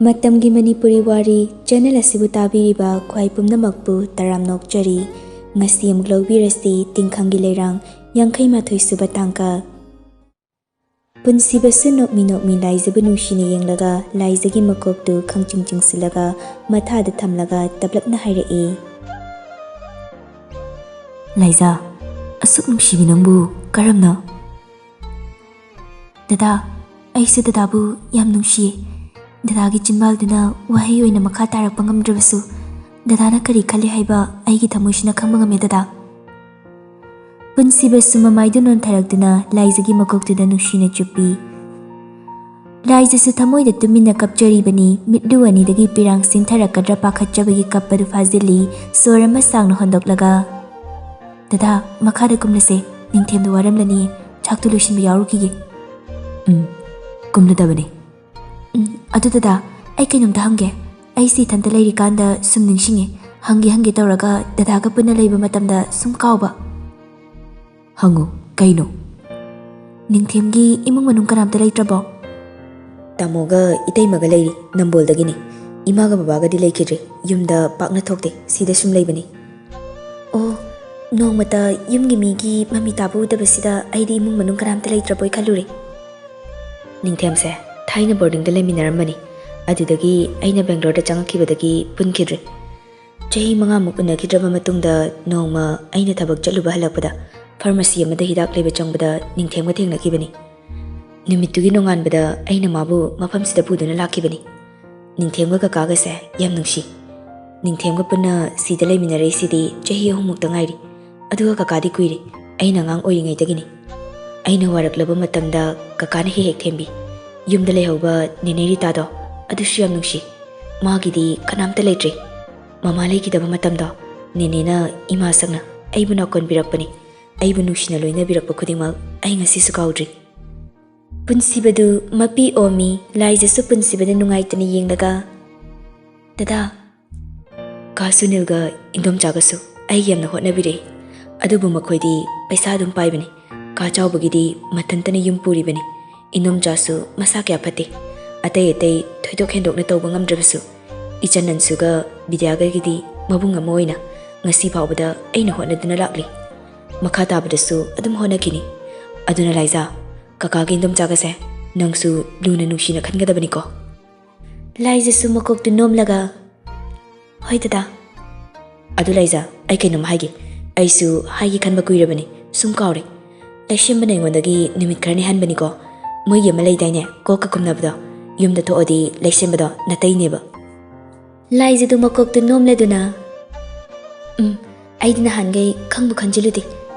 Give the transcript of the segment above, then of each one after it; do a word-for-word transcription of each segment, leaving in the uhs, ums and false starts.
ꯃꯇꯝꯒꯤ ꯃꯅꯤꯄꯨꯔꯤ ꯋꯥꯔꯤ ꯆꯦꯅꯦꯜ ꯑꯁꯤꯕꯨ ꯇꯥꯕꯤꯔꯤꯕ ꯈ꯭ꯋꯥꯏ ꯄꯨꯝꯅꯃꯛꯄꯨ ꯇꯔꯥꯝꯅ ꯑꯣꯛꯆꯔꯤ꯫ ꯉꯁꯤ ꯑꯃꯨꯛ ꯂꯧꯕꯤꯔꯁꯤ ꯇꯤꯡꯈꯪꯒꯤ ꯂꯩꯔꯥꯡ ꯌꯥꯡꯈꯩ ꯃꯥꯊꯣꯏ ꯁꯨꯕ ꯇꯥꯡꯀꯛ꯫ ꯄꯨꯟꯁꯤꯕꯁꯨ ꯅꯣꯛꯃꯤ ꯅꯣꯛꯃꯤ ꯂꯥꯏꯖꯕꯨ ꯅꯨꯡꯁꯤꯅ ꯌꯦꯡꯂꯒ ꯂꯥꯏꯖꯒꯤ ꯃꯀꯣꯛꯇꯨ ꯈꯪꯆꯤꯡ ꯆꯤꯡꯁꯤꯜꯂꯒ ꯃꯊꯥꯗ ꯊꯝꯂꯒ ꯇꯞꯂꯞꯅ ꯍꯥꯏꯔꯛꯏ, "ꯂꯥꯏꯖ, ꯑꯁꯨꯛ ꯅꯨꯡꯁꯤꯕꯤ ꯅꯪꯕꯨ ꯀꯔꯝꯅ?" "ꯗꯗꯥ, ꯑꯩꯁꯨ ꯗꯗꯥꯕꯨ ꯌꯥꯝ ꯅꯨꯡꯁꯤꯌꯦ꯫ ꯗꯗꯥꯒꯤ ꯆꯤꯟꯕꯥꯜꯗꯨꯅ ꯋꯥꯍꯩ ꯑꯣꯏꯅ ꯃꯈꯥ ꯇꯥꯔꯛꯄ ꯉꯝꯗ꯭ꯔꯕꯁꯨ, ꯗꯗꯥꯅ ꯀꯔꯤ ꯈꯜꯂꯤ ꯍꯥꯏꯕ ꯑꯩꯒꯤ ꯊꯃꯣꯏꯁꯤꯅ ꯈꯪꯕ ꯉꯝꯃꯦ, ꯗꯗꯥ꯫" ꯄꯨꯟꯁꯤꯕꯁꯨ ꯃꯃꯥꯏꯗꯨ ꯅꯣꯟꯊꯔꯛꯇꯨꯅ ꯂꯥꯏꯖꯒꯤ ꯃꯀꯣꯛꯇꯨꯗ ꯅꯨꯡꯁꯤꯅ ꯆꯨꯞꯄꯤ꯫ ꯂꯥꯏꯖꯁꯨ ꯊꯃꯣꯏꯗ ꯇꯨꯃꯤꯟꯅ ꯀꯞꯆꯔꯤꯕꯅꯤ꯫ ꯃꯤꯠꯂꯨ ꯑꯅꯤꯗꯒꯤ ꯄꯤꯔꯥꯡ ꯁꯤꯟꯊꯔꯛꯀꯗ꯭ꯔꯥ ꯄꯥꯈꯠꯆꯕꯒꯤ ꯀꯞꯄꯗꯨ ꯐꯥꯖꯤꯜꯂꯤ꯫ ꯁꯣꯔ ꯑꯃ ꯁꯥꯡꯅ ꯍꯣꯟꯗꯣꯛꯂꯒ, "ꯗꯗꯥ, ꯃꯈꯥꯗ ꯀꯨꯝꯂꯁꯦ꯫ ꯅꯤꯡꯊꯦꯝꯗꯨ ꯋꯥꯔꯝꯂꯅꯤꯌꯦ꯫ ꯆꯥꯛꯇꯨ ꯂꯣꯏꯁꯤꯟꯕ ꯌꯥꯎꯔꯨꯈꯤꯒꯦ꯫" "ꯎꯝ, ꯀꯨꯝꯂꯗꯕꯅꯤ꯫" "ꯎꯝ, ꯑꯗꯨ ꯗꯗꯥ, ꯑꯩ ꯀꯩꯅꯣꯝꯇ ꯍꯪꯒꯦ꯫ ꯑꯩꯁꯤ ꯏꯊꯟꯇ ꯂꯩꯔꯤꯀꯥꯟꯗ ꯁꯨꯝ ꯅꯤꯡꯁꯤꯡꯉꯦ꯫ ꯍꯪꯒꯦ ꯍꯪꯒꯦ ꯇꯧꯔꯒ ꯗꯗꯥꯒ ꯄꯨꯟꯅ ꯂꯩꯕ ꯃꯇꯝꯗ ꯁꯨꯝ ꯀꯥꯎꯕ꯫" "ꯍꯪꯉꯨ, ꯀꯩꯅꯣ?" "ꯅꯤꯡꯊꯦꯝꯒꯤ ꯏꯃꯨꯡ ꯃꯅꯨꯡ ꯀꯅꯥꯝꯇ ꯂꯩꯇ꯭ꯔꯕꯣ?" "ꯇꯥꯃꯣꯒ ꯏꯇꯩꯃꯒ ꯂꯩꯔꯤ, ꯅꯝꯕꯣꯜꯗꯒꯤꯅꯤ꯫ ꯏꯃꯥꯒ ꯕꯕꯥꯒꯗꯤ ꯂꯩꯈꯤꯗ꯭ꯔꯦ, ꯌꯨꯝꯗ ꯄꯥꯛꯅ ꯊꯣꯛꯇꯦ, ꯁꯤꯗ ꯁꯨꯝ ꯂꯩꯕꯅꯤ꯫" "ꯑꯣ, ꯅꯣꯡꯃꯇ ꯌꯨꯝꯒꯤ ꯃꯤꯒꯤ ꯃꯃꯤ ꯇꯥꯕ ꯎꯗꯕꯁꯤꯗ ꯑꯩꯗꯤ ꯏꯃꯨꯡ ꯃꯅꯨꯡ ꯀꯅꯥꯝꯇ ꯂꯩꯇ꯭ꯔꯕꯣꯏ ꯈꯜꯂꯨꯔꯦ꯫" "ꯅꯤꯡꯊꯦꯝꯁꯦ ꯊꯥꯏꯅ ꯕꯣꯔꯗꯤꯡꯗ ꯂꯩꯃꯤꯟꯅꯔꯝꯕꯅꯤ, ꯑꯗꯨꯗꯒꯤ ꯑꯩꯅ ꯕꯦꯡꯒ꯭ꯂꯣꯔꯗ ꯆꯪꯉꯛꯈꯤꯕꯗꯒꯤ ꯄꯨꯟꯈꯤꯗ꯭ꯔꯦ꯫ ꯆꯍꯤ ꯃꯉꯥꯃꯨꯛ ꯎꯅꯈꯤꯗ꯭ꯔꯕ ꯃꯇꯨꯡꯗ ꯅꯣꯡꯃ ꯑꯩꯅ ꯊꯕꯛ ꯆꯠꯂꯨꯕ ꯍꯜꯂꯛꯄꯗ ꯐꯥꯔꯃꯥꯁꯤ ꯑꯃꯗ ꯍꯤꯗꯥꯛ ꯂꯩꯕ ꯆꯪꯕꯗ ꯅꯤꯡꯊꯦꯝꯒ ꯊꯦꯡꯅꯈꯤꯕꯅꯤ꯫ ꯅꯨꯃꯤꯠꯇꯨꯒꯤ ꯅꯣꯡꯉꯥꯟꯕꯗ ꯑꯩꯅ ꯃꯥꯕꯨ ꯃꯐꯝꯁꯤꯗ ꯄꯨꯗꯨꯅ ꯂꯥꯛꯈꯤꯕꯅꯤ꯫ ꯅꯤꯡꯊꯦꯝꯒ ꯀꯀꯥꯒꯁꯦ ꯌꯥꯝ ꯅꯨꯡꯁꯤ꯫ ꯅꯤꯡꯊꯦꯝꯒ ꯄꯨꯟꯅ ꯁꯤꯗ ꯂꯩꯃꯤꯟꯅꯔꯛꯏꯁꯤꯗꯤ ꯆꯍꯤ ꯑꯍꯨꯝꯃꯨꯛꯇ ꯉꯥꯏꯔꯤ꯫ ꯑꯗꯨꯒ ꯀꯀꯥꯗꯤ ꯀꯨꯏꯔꯦ, ꯑꯩꯅ ꯑꯉꯥꯡ ꯑꯣꯏꯔꯤꯉꯩꯗꯒꯤꯅꯤ꯫ ꯑꯩꯅ ꯋꯥꯔꯛꯂꯕ ꯃꯇꯝꯗ ꯀꯀꯥꯅ ꯍꯦꯛ ꯍꯦꯛ ꯊꯦꯝꯕꯤ꯫ ꯌꯨꯝꯗ ꯂꯩꯍꯧꯕ ꯅꯦꯅꯦ ꯔꯤꯇꯥꯗꯣ, ꯑꯗꯨꯁꯨ ꯌꯥꯝ ꯅꯨꯡꯁꯤ꯫ ꯃꯥꯒꯤꯗꯤ ꯀꯅꯥꯝꯇ ꯂꯩꯇ꯭ꯔꯦ꯫ ꯃꯃꯥ ꯂꯩꯈꯤꯗꯕ ꯃꯇꯝꯗꯣ ꯅꯦꯅꯦꯅ ꯏꯃꯥ ꯁꯛꯅ ꯑꯩꯕꯨ ꯅꯥꯀꯣꯟꯕꯤꯔꯛꯄꯅꯤ꯫ ꯑꯩꯕꯨ ꯅꯨꯡꯁꯤꯅ ꯂꯣꯏꯅꯕꯤꯔꯛꯄ ꯈꯨꯗꯤꯡꯃꯛ ꯑꯩ ꯉꯁꯤꯁꯨ ꯀꯥꯎꯗ꯭ꯔꯤ꯫" ꯄꯨꯟꯁꯤꯕꯗꯨ ꯃꯄꯤ ꯑꯣꯝꯃꯤ꯫ ꯂꯥꯏꯖꯁꯨ ꯄꯨꯟꯁꯤꯕꯗ ꯅꯨꯡꯉꯥꯏꯇꯅ ꯌꯦꯡꯂꯒ, "ꯗꯗꯥ, ꯀꯥ ꯁꯨꯅꯤꯜꯒ ꯏꯟꯗꯣꯝꯆꯥꯒꯁꯨ ꯑꯩꯒꯤ ꯌꯥꯝꯅ ꯍꯣꯠꯅꯕꯤꯔꯛꯏ꯫ ꯑꯗꯨꯕꯨ ꯃꯈꯣꯏꯗꯤ ꯄꯩꯁꯥ ꯑꯗꯨꯝ ꯄꯥꯏꯕꯅꯤ꯫ ꯀꯥ ꯆꯥꯎꯕꯒꯤꯗꯤ ꯃꯊꯟꯇꯅ ꯌꯨꯝ ꯄꯨꯔꯤꯕꯅꯤ꯫ ꯏꯟꯗꯣꯝꯆꯥꯁꯨ ꯃꯁꯥ ꯀꯌꯥ ꯐꯠꯇꯦ꯫ ꯑꯇꯩ ꯑꯇꯩ ꯊꯣꯏꯗꯣꯛ ꯍꯦꯟꯗꯣꯛꯅ ꯇꯧꯕ ꯉꯝꯗ꯭ꯔꯕꯁꯨ, ꯏꯆꯟ ꯑꯟꯁꯨꯒ ꯕꯤꯗ꯭ꯌꯥꯒꯒꯤꯗꯤ ꯃꯕꯨꯡ ꯑꯃ ꯑꯣꯏꯅ ꯉꯁꯤ ꯐꯥꯎꯕꯗ ꯑꯩꯅ ꯍꯣꯠꯅꯗꯨꯅ ꯂꯥꯛꯂꯤ꯫ ꯃꯈꯥ ꯇꯥꯕꯗꯁꯨ ꯑꯗꯨꯝ ꯍꯣꯠꯅꯈꯤꯅꯤ꯫ ꯑꯗꯨꯅ ꯂꯥꯏꯖꯥ, ꯀꯀꯥꯒꯤ ꯏꯟꯗꯣꯝꯆꯥꯒꯁꯦ ꯅꯪꯁꯨ ꯂꯨꯅ ꯅꯨꯡꯁꯤꯅ ꯈꯟꯒꯗꯕꯅꯤꯀꯣ꯫ ꯂꯥꯏꯖꯥꯁꯨ ꯃꯀꯣꯛꯇꯨ ꯅꯣꯝꯂꯒ, "ꯍꯣꯏ ꯗꯗꯥ꯫" "ꯑꯗꯨ ꯂꯥꯏꯖꯥ, ꯑꯩ ꯀꯩꯅꯣꯝ ꯍꯥꯏꯒꯦ꯫ ꯑꯩꯁꯨ ꯍꯥꯏꯒꯦ ꯈꯟꯕ ꯀꯨꯏꯔꯕꯅꯤ, ꯁꯨꯝ ꯀꯥꯎꯔꯦ꯫ ꯂꯩꯁꯦꯝꯕꯅ ꯑꯩꯉꯣꯟꯗꯒꯤ ꯅꯨꯃꯤꯠ ꯈꯔꯅꯤ ꯍꯟꯕꯅꯤꯀꯣ꯫ ꯃꯣꯏꯒꯤ ꯑꯃ ꯂꯩꯗꯥꯏꯅꯦ, ꯀꯣꯛꯀ ꯀꯨꯝꯅꯕꯗꯣ? ꯌꯨꯝꯗ ꯊꯣꯛꯑꯗꯤ ꯂꯩꯁꯦꯝꯕꯗꯣ ꯅꯇꯩꯅꯦꯕ꯫" ꯂꯥꯏꯖꯥꯗꯨ ꯃꯀꯣꯛꯇꯨ ꯅꯣꯝꯂꯗꯨꯅ, "ꯎꯝ, ꯑꯩꯗꯤ ꯅꯍꯥꯟꯈꯩ ꯈꯪꯕꯨ ꯈꯟꯖꯤꯜꯂꯨꯗꯦ꯫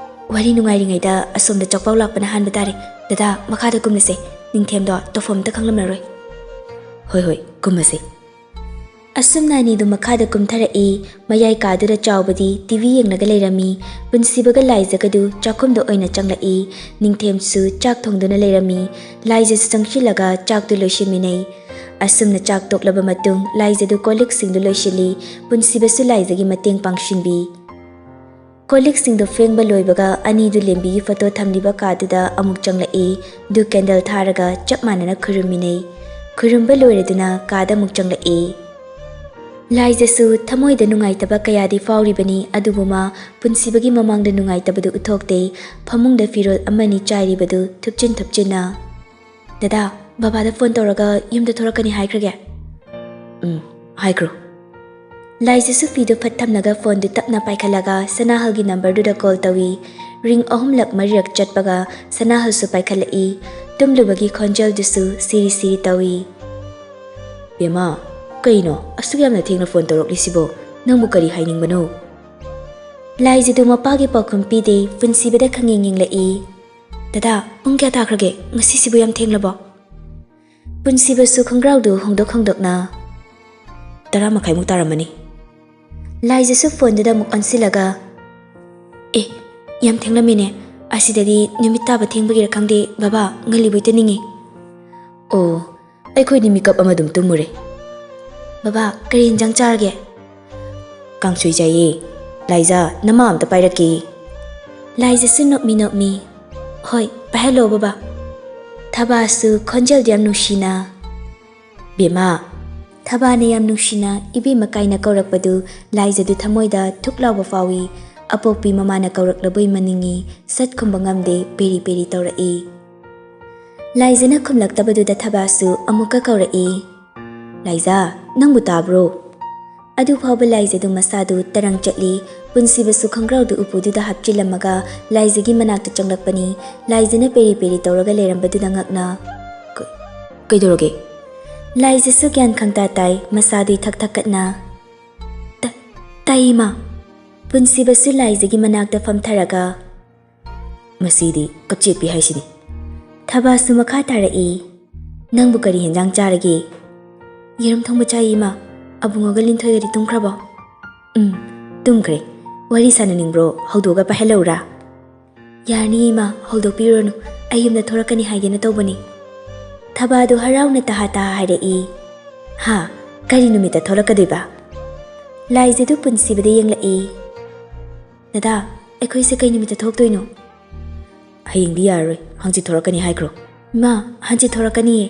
ꯋꯥꯔꯤ ꯅꯨꯡꯉꯥꯏꯔꯤꯉꯩꯗ ꯑꯁꯣꯝꯗ ꯆꯥꯛꯄꯥꯎ ꯂꯥꯛꯄꯅ ꯍꯥꯟꯕ ꯇꯥꯔꯦ꯫ ꯗꯗꯥ, ꯃꯈꯥꯗ ꯀꯨꯝꯂꯁꯦ꯫ ꯅꯤꯡꯊꯦꯝꯗꯣ ꯇꯧꯐꯝ ꯑꯝꯇ ꯈꯪꯂꯝꯂꯔꯣꯏ꯫" "ꯍꯣꯏ, ꯍꯣꯏ, ꯀꯨꯝꯃꯁꯦ꯫" ꯑꯁꯨꯝꯅ ꯑꯅꯤꯗꯨ ꯃꯈꯥꯗ ꯀꯨꯝꯊꯔꯛꯏ꯫ ꯃꯌꯥꯏ ꯀꯥꯗꯨꯗ ꯆꯥꯎꯕꯗꯤ ꯇꯤ ꯚꯤ ꯌꯦꯡꯂꯒ ꯂꯩꯔꯝꯃꯤ꯫ ꯄꯨꯟꯁꯤꯕꯒ ꯂꯥꯏꯖꯥꯒꯗꯨ ꯆꯥꯛꯈꯨꯝꯗ ꯑꯣꯏꯅ ꯆꯪꯂꯛꯏ꯫ ꯅꯤꯡꯊꯦꯝꯁꯨ ꯆꯥꯛ ꯊꯣꯡꯗꯨꯅ ꯂꯩꯔꯝꯃꯤ꯫ ꯂꯥꯏꯖꯥꯁꯨ ꯆꯪꯁꯤꯜꯂꯒ ꯆꯥꯛꯇꯨ ꯂꯣꯏꯁꯤꯟꯃꯤꯟꯅꯩ꯫ ꯑꯁꯨꯝꯅ ꯆꯥꯛ ꯇꯣꯛꯂꯕ ꯃꯇꯨꯡ ꯂꯥꯏꯖꯥꯗꯨ ꯀꯣꯜ ꯂꯤꯛꯁꯤꯡꯗꯨ ꯂꯣꯏꯁꯤꯜꯂꯤ꯫ ꯄꯨꯟꯁꯤꯕꯁꯨ ꯂꯥꯏꯖꯥꯒꯤ ꯃꯇꯦꯡ ꯄꯥꯡꯁꯤꯟꯕꯤ꯫ ꯀꯣꯜ ꯂꯤꯛꯁꯤꯡꯗꯨ ꯐꯦꯡꯕ ꯂꯣꯏꯕꯒ ꯑꯅꯤꯗꯨ ꯂꯦꯝꯕꯤꯒꯤ ꯐꯣꯇꯣ ꯊꯝꯂꯤꯕ ꯀꯥꯗꯨꯗ ꯑꯃꯨꯛ ꯆꯪꯂꯛꯏ꯫ ꯗꯨꯛ ꯀꯦꯟꯗꯜ ꯊꯥꯔꯒ ꯆꯞ ꯃꯥꯟꯅꯅ ꯈꯨꯔꯨꯝꯃꯤꯟꯅꯩ꯫ ꯈꯨꯔꯨꯝꯕ ꯂꯣꯏꯔꯗꯨꯅ ꯀꯥꯗ ꯑꯃꯨꯛ ꯆꯪꯂꯛꯏ꯫ ꯂꯥꯏꯖꯥꯁꯨ ꯊꯃꯣꯏꯗ ꯅꯨꯡꯉꯥꯏꯇꯕ ꯀꯌꯥꯗꯤ ꯐꯥꯎꯔꯤꯕꯅꯤ, ꯑꯗꯨꯕꯨ ꯃꯥ ꯄꯨꯟꯁꯤꯕꯒꯤ ꯃꯃꯥꯡꯗ ꯅꯨꯡꯉꯥꯏꯇꯕꯗꯨ ꯎꯠꯊꯣꯛꯇꯦ꯫ ꯐꯃꯨꯡꯗ ꯐꯤꯔꯣꯜ ꯑꯃꯅꯤ ꯆꯥꯏꯔꯤꯕꯗꯨ ꯊꯨꯞꯆꯤꯟ ꯊꯨꯞꯆꯤꯟꯅ, "ꯗꯗꯥ, ꯕꯕꯥꯗ ꯐꯣꯟ ꯇꯧꯔꯒ ꯌꯨꯝꯗ ꯊꯣꯔꯛꯀꯅꯤ ꯍꯥꯏꯈ꯭ꯔꯒꯦ?" "ꯎꯝ, ꯍꯥꯏꯈ꯭ꯔꯣ꯫" ꯂꯥꯏꯖꯥꯁꯨ ꯐꯤꯗꯨ ꯐꯠ ꯊꯝꯂꯒ ꯐꯣꯟꯗꯨ ꯇꯞꯅ ꯄꯥꯏꯈꯠꯂꯒ ꯁꯅꯥꯍꯜꯒꯤ ꯅꯝꯕꯔꯗꯨꯗ ꯀꯣꯜ ꯇꯧꯏ꯫ ꯔꯤꯡ ꯑꯍꯨꯝꯂꯛ ꯃꯔꯤꯔꯛ ꯆꯠꯄꯒ ꯁꯅꯥꯍꯜꯁꯨ ꯄꯥꯏꯈꯠꯂꯛꯏ꯫ ꯇꯨꯝꯂꯨꯕꯒꯤ ꯈꯣꯟꯖꯦꯜꯗꯨꯁꯨ ꯁꯤꯔꯤ ꯁꯤꯔꯤ ꯇꯧꯏ꯫ "ꯕꯦꯝꯃ, ꯀꯩꯅꯣ ꯑꯁꯨꯛ ꯌꯥꯝꯅ ꯊꯦꯡꯅ ꯐꯣꯟ ꯇꯧꯔꯛꯂꯤꯁꯤꯕꯣ? ꯅꯪꯕꯨ ꯀꯔꯤ ꯍꯥꯏꯅꯤꯡꯕꯅꯣ?" ꯂꯥꯏꯖꯥꯗꯨ ꯃꯄꯥꯒꯤ ꯄꯥꯎꯈꯨꯝ ꯄꯤꯗꯦ, ꯄꯨꯟꯁꯤꯕꯗ ꯈꯪꯌꯦꯡ ꯌꯦꯡꯂꯛꯏ꯫ "ꯗꯗꯥ, ꯄꯨꯡ ꯀꯌꯥ ꯇꯥꯈ꯭ꯔꯒꯦ? ꯉꯁꯤꯁꯤꯕꯨ ꯌꯥꯝ ꯊꯦꯡꯂꯕꯣ?" ꯄꯨꯟꯁꯤꯕꯁꯨ ꯈꯣꯡꯒ꯭ꯔꯥꯎꯗꯨ ꯍꯣꯡꯗꯣꯛ ꯍꯣꯡꯗꯣꯛꯅ, "ꯇꯔꯥ ꯃꯈꯥꯏꯃꯨꯛ ꯇꯥꯔꯝꯃꯅꯤ꯫" ꯂꯥꯏꯖꯥꯁꯨ ꯐꯣꯟꯗꯨꯗ ꯑꯃꯨꯛ ꯑꯣꯟꯁꯤꯜꯂꯒ, "ꯑꯦ, ꯌꯥꯝ ꯊꯦꯡꯂꯝꯃꯦꯅꯦ꯫ ꯑꯁꯤꯗꯗꯤ ꯅꯨꯃꯤꯠ ꯇꯥꯕ ꯊꯦꯡꯕꯒꯤꯔ ꯈꯪꯗꯦ, ꯕꯕꯥ, ꯉꯜꯂꯤꯕꯣꯏꯇ ꯅꯤꯡꯉꯤ꯫" "ꯑꯣ, ꯑꯩꯈꯣꯏꯗꯤ ꯃꯤꯀꯞ ꯑꯃ ꯑꯗꯨꯝ ꯇꯨꯝꯃꯨꯔꯦ꯫" "ꯕꯕꯥ, ꯀꯔꯤ ꯌꯦꯟꯖꯥꯡ ꯆꯥꯔꯒꯦ?" "ꯀꯥꯡꯁꯣꯏ ꯆꯥꯏꯌꯦ꯫ ꯂꯥꯏꯖꯥ, ꯅꯃꯥ ꯑꯝꯇ ꯄꯥꯏꯔꯛꯀꯦ꯫" ꯂꯥꯏꯖꯥꯁꯨ ꯅꯣꯛꯃꯤ ꯅꯣꯛꯃꯤ, "ꯍꯣꯏ, ꯄꯥꯏꯍꯜꯂꯣ ꯕꯕꯥ꯫" ꯊꯕꯥꯁꯨ ꯈꯣꯟꯖꯦꯜꯗꯨ ꯌꯥꯝ ꯅꯨꯡꯁꯤꯅ, "ꯕꯦꯝꯃ!" ꯊꯕꯥꯅ ꯌꯥꯝ ꯅꯨꯡꯁꯤꯅ "ꯏꯕꯦꯝꯃ" ꯀꯥꯏꯅ ꯀꯧꯔꯛꯄꯗꯨ ꯂꯥꯏꯖꯗꯨ ꯊꯃꯣꯏꯗ ꯊꯨꯛ ꯂꯥꯎꯕ ꯐꯥꯎꯏ꯫ ꯑꯄꯣꯛꯄꯤ ꯃꯃꯥꯅ ꯀꯧꯔꯛꯂꯕꯣꯏ ꯃꯅꯤꯡꯉꯤ, ꯁꯠ ꯈꯨꯝꯕ ꯉꯝꯗꯦ, ꯄꯦꯔꯤ ꯄꯦꯔꯤ ꯇꯧꯔꯛꯏ꯫ ꯂꯥꯏꯖꯅ ꯈꯨꯝꯂꯛꯇꯕꯗꯨꯗ ꯊꯕꯥꯁꯨ ꯑꯃꯨꯛꯀ ꯀꯧꯔꯛꯏ, "ꯂꯥꯏꯖ, ꯅꯪꯕꯨ ꯇꯥꯕ꯭ꯔꯣ?" ꯑꯗꯨ ꯐꯥꯎꯕ ꯂꯥꯏꯖꯗꯨ ꯃꯁꯥꯗꯨ ꯇꯔꯪ ꯆꯠꯂꯤ꯫ ꯄꯨꯟꯁꯤꯕꯁꯨ ꯈꯪꯒ꯭ꯔꯥꯎꯗꯨ ꯎꯄꯨꯗꯨꯗ ꯍꯥꯞꯆꯤꯜꯂꯝꯃꯒ ꯂꯥꯏꯖꯒꯤ ꯃꯅꯥꯛꯇ ꯆꯪꯂꯛꯄꯅꯤ꯫ ꯂꯥꯏꯖꯅ ꯄꯦꯔꯤ ꯄꯦꯔꯤ ꯇꯧꯔꯒ ꯂꯩꯔꯝꯕꯗꯨꯗ ꯉꯛꯅ, "ꯀ-, ꯀꯩꯗꯧꯔꯒꯦ?" ꯂꯥꯏꯖꯁꯨ ꯒ꯭ꯌꯥꯟ ꯈꯪꯇꯥ ꯇꯥꯏ, ꯃꯁꯥꯗꯨ ꯏꯊꯛ ꯊꯛꯀꯠꯅ, "ꯇ-, ꯇꯥꯏ, ꯏꯃꯥ!" ꯄꯨꯟꯁꯤꯕꯁꯨ ꯂꯥꯏꯖꯒꯤ ꯃꯅꯥꯛꯇ ꯐꯝꯊꯔꯒ, "ꯃꯁꯤꯗꯤ ꯀꯞꯆꯦꯠꯄꯤ ꯍꯥꯏꯁꯤꯅꯤ!" ꯊꯕꯥꯁꯨ ꯃꯈꯥ ꯇꯥꯔꯛꯏ, "ꯅꯪꯕꯨ ꯀꯔꯤ ꯍꯦꯟꯖꯥꯡ ꯆꯥꯔꯒꯦ?" "ꯌꯦꯔꯨꯝ ꯊꯣꯡꯕ ꯆꯥꯏ, ꯏꯃꯥ꯫ ꯑꯕꯨꯡꯉꯣꯒ ꯂꯤꯟꯊꯣꯏꯒꯗꯤ ꯇꯨꯝꯈ꯭ꯔꯕꯣ?" "ꯎꯝ, ꯇꯨꯝꯈ꯭ꯔꯦ꯫ ꯋꯥꯔꯤ ꯁꯥꯟꯅꯅꯤꯡꯕ꯭ꯔꯣ? ꯍꯧꯗꯣꯛꯑꯒ ꯄꯥꯏꯍꯜꯂꯛꯎꯔꯥ?" "ꯌꯥꯔꯅꯤ, ꯏꯃꯥ, ꯍꯧꯗꯣꯛꯄꯤꯔꯨꯔꯅꯨ꯫ ꯑꯩ ꯌꯨꯝꯗ ꯊꯣꯔꯛꯀꯅꯤ ꯍꯥꯏꯒꯦꯅ ꯇꯧꯕꯅꯤ꯫" ꯊꯕꯥꯗꯨ ꯍꯔꯥꯎꯅ ꯇꯍꯥ ꯇꯍꯥ ꯍꯥꯏꯔꯛꯏ꯫ "ꯍꯥ? ꯀꯔꯤ ꯅꯨꯃꯤꯠꯇ ꯊꯣꯔꯛꯀꯗꯣꯏꯕ?" ꯂꯥꯏꯖꯗꯨ ꯄꯨꯟꯁꯤꯕꯗ ꯌꯦꯡꯂꯛꯏ꯫ "ꯗꯗꯥ, ꯑꯩꯈꯣꯏꯁꯦ ꯀꯩ ꯅꯨꯃꯤꯠꯇ ꯊꯣꯛꯇꯣꯏꯅꯣ?" "ꯍꯌꯦꯡꯗꯤ ꯌꯥꯔꯔꯣꯏ, ꯍꯪꯆꯤꯠ ꯊꯣꯔꯛꯀꯅꯤ ꯍꯥꯏꯈ꯭ꯔꯣ꯫" "ꯏꯃꯥ, ꯍꯪꯆꯤꯠ ꯊꯣꯔꯛꯀꯅꯤꯌꯦ꯫"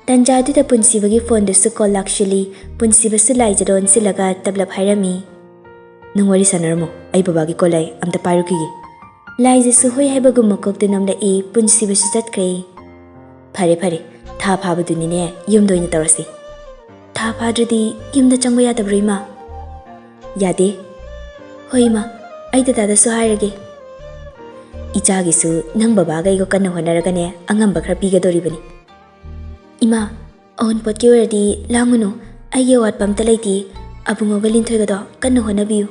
ꯇꯟꯖꯥꯗꯨꯗ ꯄꯨꯟꯁꯤꯕꯒꯤ ꯐꯣꯟꯗꯨꯁꯨ ꯀꯣꯜ ꯂꯥꯛꯁꯤꯜꯂꯤ꯫ ꯄꯨꯟꯁꯤꯕꯁꯨ ꯂꯥꯏꯖꯗ ꯑꯣꯟꯁꯤꯜꯂꯒ ꯇꯞꯂꯞ ꯍꯥꯏꯔꯝꯃꯤ, "ꯅꯪ ꯋꯥꯔꯤ ꯁꯥꯟꯅꯔꯝꯃꯣ, ꯑꯩ ꯕꯕꯥꯒꯤ ꯀꯣꯜ ꯂꯥꯛꯑꯦ, ꯑꯝꯇ ꯄꯥꯏꯔꯨꯈꯤꯒꯦ꯫" ꯂꯥꯏꯖꯁꯨ ꯍꯣꯏ ꯍꯥꯏꯕꯒꯨꯝ ꯃꯀꯣꯛꯇꯨ ꯅꯣꯝꯂꯛꯏ꯫ ꯄꯨꯟꯁꯤꯕꯁꯨ ꯆꯠꯈ꯭ꯔꯦ꯫ "ꯐꯔꯦ ꯐꯔꯦ, ꯊꯥ ꯐꯥꯕꯗꯨꯅꯤꯅꯦ, ꯌꯨꯝꯗ ꯑꯣꯏꯅ ꯇꯧꯔꯁꯤ꯫" "ꯊꯥ ꯐꯥꯗ꯭ꯔꯗꯤ ꯌꯨꯝꯗ ꯆꯪꯕ ꯌꯥꯗꯕ꯭ꯔꯣ, ꯏꯃꯥ?" "ꯌꯥꯗꯦ꯫" "ꯍꯣꯏ, ꯏꯃꯥ, ꯑꯩ ꯗꯗꯥꯗꯁꯨ ꯍꯥꯏꯔꯒꯦ꯫" "ꯏꯆꯥꯒꯤꯁꯨ ꯅꯪ ꯕꯕꯥꯒ ꯑꯩꯒ ꯀꯟꯅ ꯍꯣꯠꯅꯔꯒꯅꯦ, ꯑꯉꯝꯕ ꯈꯔ ꯄꯤꯒꯗꯣꯔꯤꯕꯅꯤ꯫" "ꯏꯃꯥ, ꯑꯋꯨꯟꯄꯣꯠꯀꯤ ꯑꯣꯏꯔꯗꯤ ꯂꯥꯡꯒꯅꯨ, ꯑꯩꯒꯤ ꯑꯋꯥꯠꯄ ꯑꯝꯇ ꯂꯩꯇꯦ꯫ ꯑꯕꯨꯡꯉꯣꯒ ꯂꯤꯟꯊꯣꯏꯒꯗꯣ ꯀꯟꯅ ꯍꯣꯠꯅꯕꯤꯌꯨ꯫"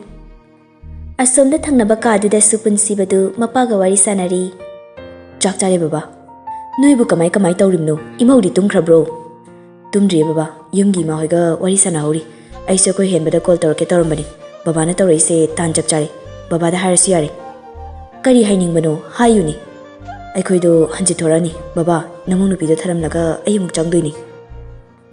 ꯑꯁꯣꯝꯗ ꯊꯪꯅꯕ ꯀꯥꯗꯨꯗꯁꯨ ꯄꯨꯟꯁꯤꯕꯗꯨ ꯃꯄꯥꯒ ꯋꯥꯔꯤ ꯁꯥꯟꯅꯔꯤ꯫ "ꯆꯥꯛ ꯆꯥꯔꯦ ꯕꯕꯥ꯫ ꯅꯣꯏꯕꯨ ꯀꯃꯥꯏ ꯀꯃꯥꯏ ꯇꯧꯔꯤꯕꯅꯣ? ꯏꯃꯧꯗꯤ ꯇꯨꯝꯈ꯭ꯔꯕ꯭ꯔꯣ?" "ꯇꯨꯝꯗ꯭ꯔꯤꯌꯦ ꯕꯕꯥ, ꯌꯨꯝꯒꯤ ꯏꯃꯥ ꯍꯣꯏꯒ ꯋꯥꯔꯤ ꯁꯥꯟꯅꯍꯧꯔꯤ꯫ ꯑꯩꯁꯨ ꯑꯩꯈꯣꯏ ꯍꯦꯟꯕꯗ ꯀꯣꯜ ꯇꯧꯔꯛꯀꯦ ꯇꯧꯔꯝꯕꯅꯤ꯫ ꯕꯕꯥꯅ ꯇꯧꯔꯛꯏꯁꯦ ꯇꯥꯟ ꯆꯞ ꯆꯥꯔꯦ꯫ ꯕꯕꯥꯗ ꯍꯥꯏꯔꯁꯨ ꯌꯥꯔꯦ꯫" "ꯀꯔꯤ ꯍꯥꯏꯅꯤꯡꯕꯅꯣ ꯍꯥꯏꯌꯨꯅꯦ꯫ ꯑꯩꯈꯣꯏꯗꯣ ꯍꯟꯖꯤꯠ ꯊꯣꯔꯛꯑꯅꯤ꯫ ꯕꯕꯥ, ꯅꯃꯧ ꯅꯨꯄꯤꯗꯣ ꯊꯔꯝꯂꯒ ꯑꯩ ꯑꯃꯨꯛ ꯆꯪꯗꯣꯏꯅꯤ꯫"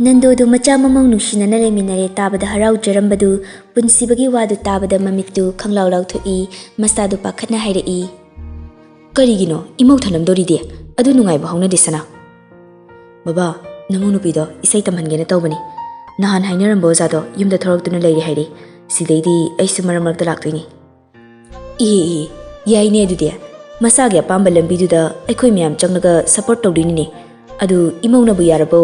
ꯅꯟꯗꯣꯗꯨ ꯃꯆꯥ ꯃꯃꯧ ꯅꯨꯡꯁꯤꯅꯅ ꯂꯩꯃꯤꯟꯅꯔꯦ ꯇꯥꯕꯗ ꯍꯔꯥꯎꯖꯔꯝꯕꯗꯨ ꯄꯨꯟꯁꯤꯕꯒꯤ ꯋꯥꯗꯨ ꯇꯥꯕꯗ ꯃꯃꯤꯠꯇꯨ ꯈꯪꯂꯥꯎ ꯂꯥꯎꯊꯣꯛꯏ, ꯃꯁꯥꯗꯨ ꯄꯥꯈꯠꯅ ꯍꯥꯏꯔꯛꯏ, "ꯀꯔꯤꯒꯤꯅꯣ ꯏꯃꯧ ꯊꯅꯝꯗꯣꯔꯤꯗꯤ? ꯑꯗꯨ ꯅꯨꯡꯉꯥꯏꯕ ꯍꯧꯅꯗꯦ ꯁꯅꯥ꯫" "ꯕꯕꯥ, ꯅꯃꯧ ꯅꯨꯄꯤꯗꯣ ꯏꯁꯩ ꯇꯝꯍꯟꯒꯦꯅ ꯇꯧꯕꯅꯤ꯫ ꯅꯍꯥꯟ ꯍꯥꯏꯅꯔꯝꯕ ꯑꯣꯖꯥꯗꯣ ꯌꯨꯝꯗ ꯊꯣꯔꯛꯇꯨꯅ ꯂꯩꯔꯤ ꯍꯥꯏꯔꯤ꯫ ꯁꯤꯗꯩꯗꯤ ꯑꯩꯁꯨ ꯃꯔꯛ ꯃꯔꯛꯇ ꯂꯥꯛꯇꯣꯏꯅꯤ꯫ ꯏꯍꯦ ꯏꯍꯦ, ꯌꯥꯏꯅꯦ ꯑꯗꯨꯗꯤ꯫ ꯃꯁꯥꯒꯤ ꯑꯄꯥꯝꯕ ꯂꯝꯕꯤꯗꯨꯗ ꯑꯩꯈꯣꯏ ꯃꯌꯥꯝ ꯆꯪꯂꯒ ꯁꯄꯣꯔꯠ ꯇꯧꯗꯣꯏꯅꯤꯅꯦ꯫ ꯑꯗꯨ ꯏꯃꯧꯅꯕꯨ ꯌꯥꯔꯕꯣ?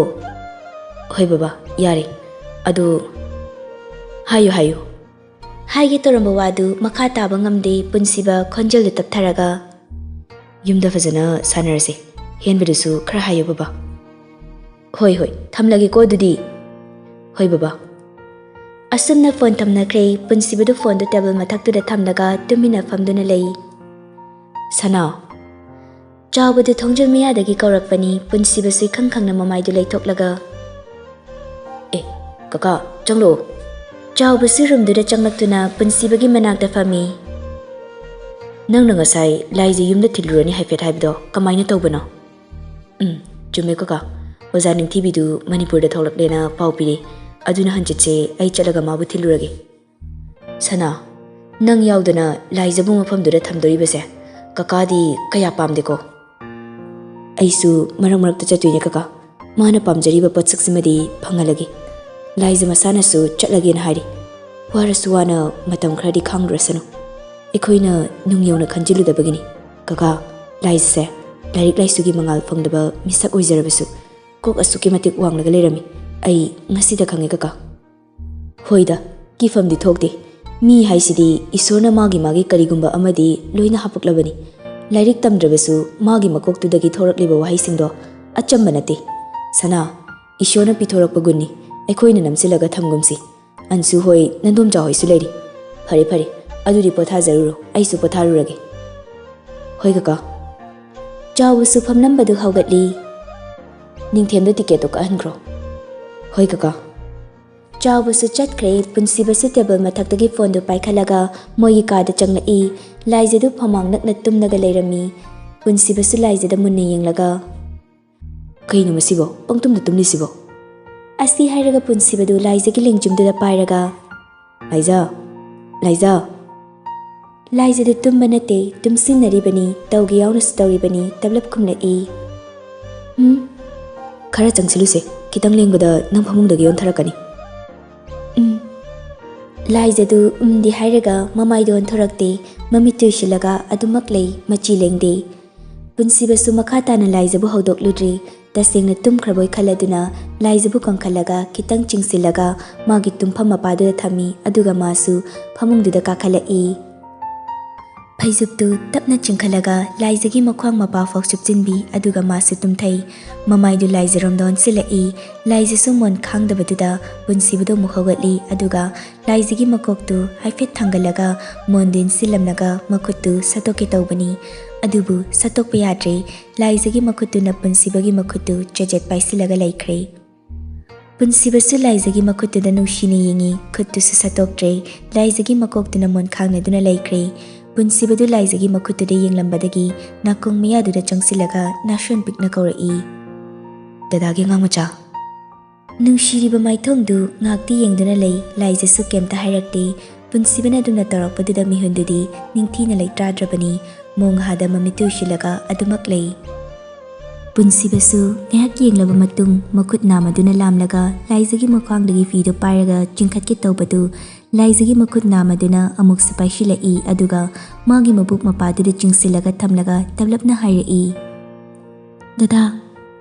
ꯍꯣꯏ ꯕꯕꯥ, ꯌꯥꯔꯦ꯫ ꯑꯗꯨ ꯍꯥꯏꯌꯨ ꯍꯥꯏꯌꯨ꯫ ꯍꯥꯏꯒꯦ ꯇꯧꯔꯝꯕ ꯋꯥꯗꯨ ꯃꯈꯥ ꯇꯥꯕ ꯉꯝꯗꯦ꯫ ꯄꯨꯟꯁꯤꯕ ꯈꯣꯟꯖꯦꯜꯗꯨ ꯇꯞꯊꯔꯒ, "ꯌꯨꯝꯗ ꯐꯖꯅ ꯁꯥꯟꯅꯔꯁꯦ꯫ ꯍꯦꯟꯕꯗꯨꯁꯨ ꯈꯔ ꯍꯥꯏꯌꯨ ꯕꯕꯥ꯫" "ꯍꯣꯏ ꯍꯣꯏ, ꯊꯝꯂꯒꯦꯀꯣ ꯑꯗꯨꯗꯤ꯫" "ꯍꯣꯏ ꯕꯕꯥ꯫" ꯑꯁꯨꯝꯅ ꯐꯣꯟ ꯊꯝꯅꯈ꯭ꯔꯦ꯫ ꯄꯨꯟꯁꯤꯕꯗꯨ ꯐꯣꯟꯗꯨ ꯇꯦꯕꯜ ꯃꯊꯛꯇꯨꯗ ꯊꯝꯂꯒ ꯇꯨꯃꯤꯟꯅ ꯐꯝꯗꯨꯅ ꯂꯩ꯫ "ꯁꯅꯥ!" ꯆꯥꯎꯕꯗꯨ ꯊꯣꯡꯖꯤꯜ ꯃꯌꯥꯗꯒꯤ ꯀꯧꯔꯛꯄꯅꯤ꯫ ꯄꯨꯟꯁꯤꯕꯁꯨ ꯏꯈꯪ ꯈꯪꯅ ꯃꯃꯥꯏꯗꯨ ꯂꯩꯊꯣꯛꯂꯒ, "ꯑꯦ, ꯀꯀꯥ, ꯆꯪꯂꯛꯑꯣ꯫" ꯆꯥꯎꯕꯁꯨ ꯔꯨꯝꯗꯨꯗ ꯆꯪꯂꯛꯇꯨꯅ ꯄꯨꯟꯁꯤꯕꯒꯤ ꯃꯅꯥꯛꯇ ꯐꯝꯃꯤ꯫ "ꯅꯪꯅ ꯉꯁꯥꯏ ꯂꯥꯏꯖ ꯌꯨꯝꯗ ꯊꯤꯜꯂꯨꯔꯅꯤ ꯍꯥꯏꯐꯦꯠ ꯍꯥꯏꯕꯗꯣ ꯀꯃꯥꯏꯅ ꯇꯧꯕꯅꯣ?" "ꯎꯝ, ꯆꯨꯝꯃꯦ ꯀꯀꯥ꯫ ꯑꯣꯖꯥ ꯅꯤꯡꯊꯤꯕꯤꯗꯨ ꯃꯅꯤꯄꯨꯔꯗ ꯊꯣꯛꯂꯛꯂꯦꯅ ꯄꯥꯎ ꯄꯤꯔꯦ꯫ ꯑꯗꯨꯅ ꯍꯟꯆꯤꯠꯁꯦ ꯑꯩ ꯆꯠꯂꯒ ꯃꯥꯕꯨ ꯊꯤꯜꯂꯨꯔꯒꯦ꯫" "ꯁꯅꯥ, ꯅꯪ ꯌꯥꯎꯗꯅ ꯂꯥꯏꯖꯕꯨ ꯃꯐꯝꯗꯨꯗ ꯊꯝꯗꯣꯔꯤꯕꯁꯦ ꯀꯀꯥꯗꯤ ꯀꯌꯥ ꯄꯥꯝꯗꯦꯀꯣ꯫" "ꯑꯩꯁꯨ ꯃꯔꯛ ꯃꯔꯛꯇ ꯆꯠꯇꯣꯏꯅꯦ ꯀꯀꯥ꯫ ꯃꯥꯅ ꯄꯥꯝꯖꯔꯤꯕ ꯄꯣꯠꯁꯛꯁꯤꯃꯗꯤ ꯐꯪꯍꯜꯂꯒꯦ꯫ ꯂꯥꯏꯖ ꯃꯁꯥꯅꯁꯨ ꯆꯠꯂꯒꯦꯅ ꯍꯥꯏꯔꯤ꯫ ꯋꯥꯔꯁꯨ ꯋꯥꯅ ꯃꯇꯝ ꯈꯔꯗꯤ ꯈꯥꯡꯂꯨꯔꯁꯅꯨ꯫ ꯑꯩꯈꯣꯏꯅ ꯅꯨꯡ ꯌꯧꯅ ꯈꯟꯖꯤꯜꯂꯨꯗꯕꯒꯤꯅꯤ꯫ ꯀꯀꯥ, ꯂꯥꯏꯖꯁꯦ ꯂꯥꯏꯔꯤꯛ ꯂꯥꯏꯁꯨꯒꯤ ꯃꯉꯥꯜ ꯐꯪꯗꯕ ꯃꯤꯁꯛ ꯑꯣꯏꯖꯔꯕꯁꯨ ꯀꯣꯛ ꯑꯁꯨꯛꯀꯤ ꯃꯇꯤꯛ ꯋꯥꯡꯂꯒ ꯂꯩꯔꯝꯃꯤ꯫ ꯑꯩ ꯉꯁꯤꯗ ꯈꯪꯉꯦ ꯀꯀꯥ꯫" "ꯍꯣꯏꯗ, ꯀꯤꯐꯝꯗꯤ ꯊꯣꯛꯇꯦ꯫ ꯃꯤ ꯍꯥꯏꯁꯤꯗꯤ ꯏꯁꯣꯔꯅ ꯃꯥꯒꯤ ꯃꯥꯒꯤ ꯀꯔꯤꯒꯨꯝꯕ ꯑꯃꯗꯤ ꯂꯣꯏꯅ ꯍꯥꯄꯛꯂꯕꯅꯤ꯫ ꯂꯥꯏꯔꯤꯛ ꯇꯝꯗ꯭ꯔꯕꯁꯨ ꯃꯥꯒꯤ ꯃꯀꯣꯛꯇꯨꯗꯒꯤ ꯊꯣꯔꯛꯂꯤꯕ ꯋꯥꯍꯩꯁꯤꯡꯗꯣ ꯑꯆꯝꯕ ꯅꯠꯇꯦ꯫ ꯁꯅꯥ, ꯏꯁꯣꯔꯅ ꯄꯤꯊꯣꯔꯛꯄ ꯒꯨꯟꯅꯤ, ꯑꯩꯈꯣꯏꯅ ꯅꯝꯁꯤꯜꯂꯒ ꯊꯝꯒꯨꯝꯁꯤ꯫ ꯑꯟꯁꯨ ꯍꯣꯏ, ꯅꯟꯗꯣꯝꯆꯥ ꯍꯣꯏꯁꯨ ꯂꯩꯔꯤ꯫ ꯐꯔꯦ ꯐꯔꯦ, ꯑꯗꯨꯗꯤ ꯄꯣꯊꯥꯖꯔꯨꯔꯣ, ꯑꯩꯁꯨ ꯄꯣꯊꯥꯔꯨꯔꯒꯦ꯫" "ꯍꯣꯏ ꯀꯀꯥ꯫" ꯆꯥꯎꯕꯁꯨ ꯐꯝꯂꯝꯕꯗꯨ ꯍꯧꯒꯠꯂꯤ꯫ "ꯅꯤꯡꯊꯦꯝꯗ ꯇꯤꯀꯦꯠꯇꯨ ꯀꯛꯍꯟꯈ꯭ꯔꯣ꯫" "ꯍꯣꯏ ꯀꯀꯥ꯫" ꯆꯥꯎꯕꯁꯨ ꯆꯠꯈ꯭ꯔꯦ꯫ ꯄꯨꯟꯁꯤꯕꯁꯨ ꯇꯦꯕꯜ ꯃꯊꯛꯇꯒꯤ ꯐꯣꯟꯗꯨ ꯄꯥꯏꯈꯠꯂꯒ ꯃꯣꯏꯒꯤ ꯀꯥꯗ ꯆꯪꯂꯛꯏ꯫ ꯂꯥꯏꯖꯗꯨ ꯐꯃꯥꯡ ꯅꯛꯅ ꯇꯨꯝꯂꯒ ꯂꯩꯔꯝꯃꯤ꯫ ꯄꯨꯟꯁꯤꯕꯁꯨ ꯂꯥꯏꯖꯗ ꯃꯨꯟꯅ ꯌꯦꯡꯂꯒ, "ꯀꯩꯅꯣ ꯃꯁꯤꯕꯣ? ꯄꯪꯇꯨꯝꯗ ꯇꯨꯝꯂꯤꯁꯤꯕꯣ?" ꯑꯁꯤ ꯍꯥꯏꯔꯒ ꯄꯨꯟꯁꯤꯕꯗꯨ ꯂꯥꯏꯖꯒꯤ ꯂꯦꯡꯖꯨꯝꯗꯨꯗ ꯄꯥꯏꯔꯒ, "ꯂꯥꯏꯖ, ꯂꯥꯏꯖ!" ꯂꯥꯏꯖꯗꯨ ꯇꯨꯝꯕ ꯅꯠꯇꯦ, ꯇꯨꯝꯁꯤꯟꯅꯔꯤꯕꯅꯤ, ꯇꯧꯒꯦ ꯌꯥꯎꯅꯁꯨ ꯇꯧꯔꯤꯕꯅꯤ, ꯇꯞꯂꯞ ꯈꯨꯝꯂꯛꯏ꯫ "ꯎꯝ?" "ꯈꯔ ꯆꯪꯁꯤꯜꯂꯨꯁꯦ, ꯈꯤꯇꯪ ꯂꯦꯡꯕꯗ ꯅꯪ ꯐꯃꯨꯡꯗꯒꯤ ꯑꯣꯟꯊꯔꯛꯀꯅꯤ꯫" ꯎꯝ꯫ ꯂꯥꯏꯖꯗꯨ ꯎꯝꯗꯤ ꯍꯥꯏꯔꯒ ꯃꯃꯥꯏꯗꯣ ꯑꯣꯟꯊꯣꯔꯛꯇꯦ꯫ ꯃꯃꯤꯠꯇꯨ ꯎꯏꯁꯤꯜꯂꯒ ꯑꯗꯨꯃꯛ ꯂꯩ, ꯃꯆꯤ ꯂꯦꯡꯗꯦ꯫ ꯄꯨꯟꯁꯤꯕꯁꯨ ꯃꯈꯥ ꯇꯥꯅ ꯂꯥꯏꯖꯕꯨ ꯍꯧꯗꯣꯛꯂꯨꯗ꯭ꯔꯦ꯫ ꯇꯁꯦꯡꯅ ꯇꯨꯝꯈ꯭ꯔꯕꯣꯏ ꯈꯜꯂꯗꯨꯅ ꯂꯥꯏꯖꯕꯨ ꯀꯪꯈꯠꯂꯒ ꯈꯤꯇꯪ ꯆꯤꯡꯁꯤꯜꯂꯒ ꯃꯥꯒꯤ ꯇꯨꯝꯐꯝ ꯃꯄꯥꯗꯨꯗ ꯊꯝꯃꯤ, ꯑꯗꯨꯒ ꯃꯥꯁꯨ ꯐꯃꯨꯡꯗꯨꯗ ꯀꯥꯈꯠꯂꯛꯏ꯫ ꯐꯩꯖꯨꯞꯇꯨ ꯇꯞꯅ ꯆꯤꯡꯈꯠꯂꯒ ꯂꯥꯏꯖꯒꯤ ꯃꯈ꯭ꯋꯥꯡ ꯃꯄꯥ ꯐꯥꯎ ꯁꯨꯞꯆꯤꯟꯕꯤ, ꯑꯗꯨꯒ ꯃꯥꯁꯨ ꯇꯨꯝꯊꯩ꯫ ꯃꯃꯥꯏꯗꯨ ꯂꯥꯏꯖꯔꯣꯝꯗ ꯑꯣꯟꯁꯤꯜꯂꯛꯏ꯫ ꯂꯥꯏꯖꯁꯨ ꯃꯣꯟ ꯈꯥꯡꯗꯕꯗꯨꯗ ꯄꯨꯟꯁꯤꯕꯗꯨ ꯑꯃꯨꯛ ꯍꯧꯒꯠꯂꯤ, ꯑꯗꯨꯒ ꯂꯥꯏꯖꯒꯤ ꯃꯀꯣꯛꯇꯨ ꯍꯥꯏꯐꯦꯠ ꯊꯥꯡꯒꯠꯂꯒ ꯃꯣꯟꯗꯨ ꯏꯟꯁꯤꯜꯂꯝꯂꯒ ꯃꯈꯨꯠꯇꯨ ꯁꯠꯇꯣꯛꯀꯦ ꯇꯧꯕꯅꯤ꯫ ꯑꯗꯨꯕꯨ ꯁꯠꯇꯣꯛꯄ ꯌꯥꯗ꯭ꯔꯦ꯫ ꯂꯥꯏꯖꯒꯤ ꯃꯈꯨꯠꯇꯨꯅ ꯄꯨꯟꯁꯤꯕꯒꯤ ꯃꯈꯨꯠꯇꯨ ꯆꯦꯖꯦꯠ ꯄꯥꯏꯁꯤꯜꯂꯒ ꯂꯩꯈ꯭ꯔꯦ꯫ ꯄꯨꯟꯁꯤꯕꯁꯨ ꯂꯥꯏꯖꯒꯤ ꯃꯈꯨꯠꯇꯨꯗ ꯅꯨꯡꯁꯤꯅ ꯌꯦꯡꯉꯤ, ꯈꯨꯠꯇꯨꯁꯨ ꯁꯠꯇꯣꯛꯇ꯭ꯔꯦ꯫ ꯂꯥꯏꯖꯒꯤ ꯃꯀꯣꯛꯇꯨꯅ ꯃꯣꯟ ꯈꯥꯡꯅꯗꯨꯅ ꯂꯩꯈ꯭ꯔꯦ꯫ ꯄꯨꯟꯁꯤꯕꯗꯨ ꯂꯥꯏꯖꯒꯤ ꯃꯈꯨꯠꯇꯨꯗ ꯌꯦꯡꯂꯝꯕꯗꯒꯤ ꯅꯥꯀꯣꯡ ꯃꯌꯥꯗꯨꯗ ꯆꯪꯁꯤꯜꯂꯒ ꯅꯥꯁꯣꯟ ꯄꯤꯛꯅ ꯀꯧꯔꯛꯏ, "ꯗꯗꯥꯒꯤ ꯑꯉꯥꯡ ꯃꯆꯥ꯫" ꯅꯨꯡꯁꯤꯔꯤꯕ ꯃꯥꯏꯊꯣꯡꯗꯨ ꯉꯥꯛꯇꯤ ꯌꯦꯡꯗꯨꯅ ꯂꯩ꯫ ꯂꯥꯏꯖꯁꯨ ꯀꯩꯝꯇ ꯍꯥꯏꯔꯛꯇꯦ꯫ ꯄꯨꯟꯁꯤꯕꯅ ꯑꯗꯨꯝꯅ ꯇꯧꯔꯛꯄꯗꯨꯗ ꯃꯤꯍꯨꯟꯗꯨꯗꯤ ꯅꯤꯡꯊꯤꯅ ꯂꯩꯇ꯭ꯔꯥꯗ꯭ꯔꯕꯅꯤ꯫ ꯃꯣꯡꯍꯥꯗ ꯃꯃꯤꯠꯇꯨ ꯎꯏꯁꯤꯜꯂꯒ ꯑꯗꯨꯃꯛ ꯂꯩ꯫ ꯄꯨꯟꯁꯤꯕꯁꯨ ꯉꯥꯏꯍꯥꯛ ꯌꯦꯡꯂꯕ ꯃꯇꯨꯡ ꯃꯈꯨꯠ ꯅꯥꯝꯃꯗꯨꯅ ꯂꯥꯝꯂꯒ ꯂꯥꯏꯖꯒꯤ ꯃꯈ꯭ꯋꯥꯡꯗꯒꯤ ꯐꯤꯗꯨ ꯄꯥꯏꯔꯒ ꯆꯤꯡꯈꯠꯀꯦ ꯇꯧꯕꯗꯨ ꯂꯥꯏꯖꯒꯤ ꯃꯈꯨꯠ ꯅꯥꯝꯃꯗꯨꯅ ꯑꯃꯨꯛꯁꯨ ꯄꯥꯏꯁꯤꯜꯂꯛꯏ, ꯑꯗꯨꯒ ꯃꯥꯒꯤ ꯃꯕꯨꯛ ꯃꯄꯥꯗꯨꯗ ꯆꯤꯡꯁꯤꯜꯂꯒ ꯊꯝꯂꯒ ꯇꯞꯂꯞꯅ ꯍꯥꯏꯔꯛꯏ, "ꯗꯗꯥ꯫"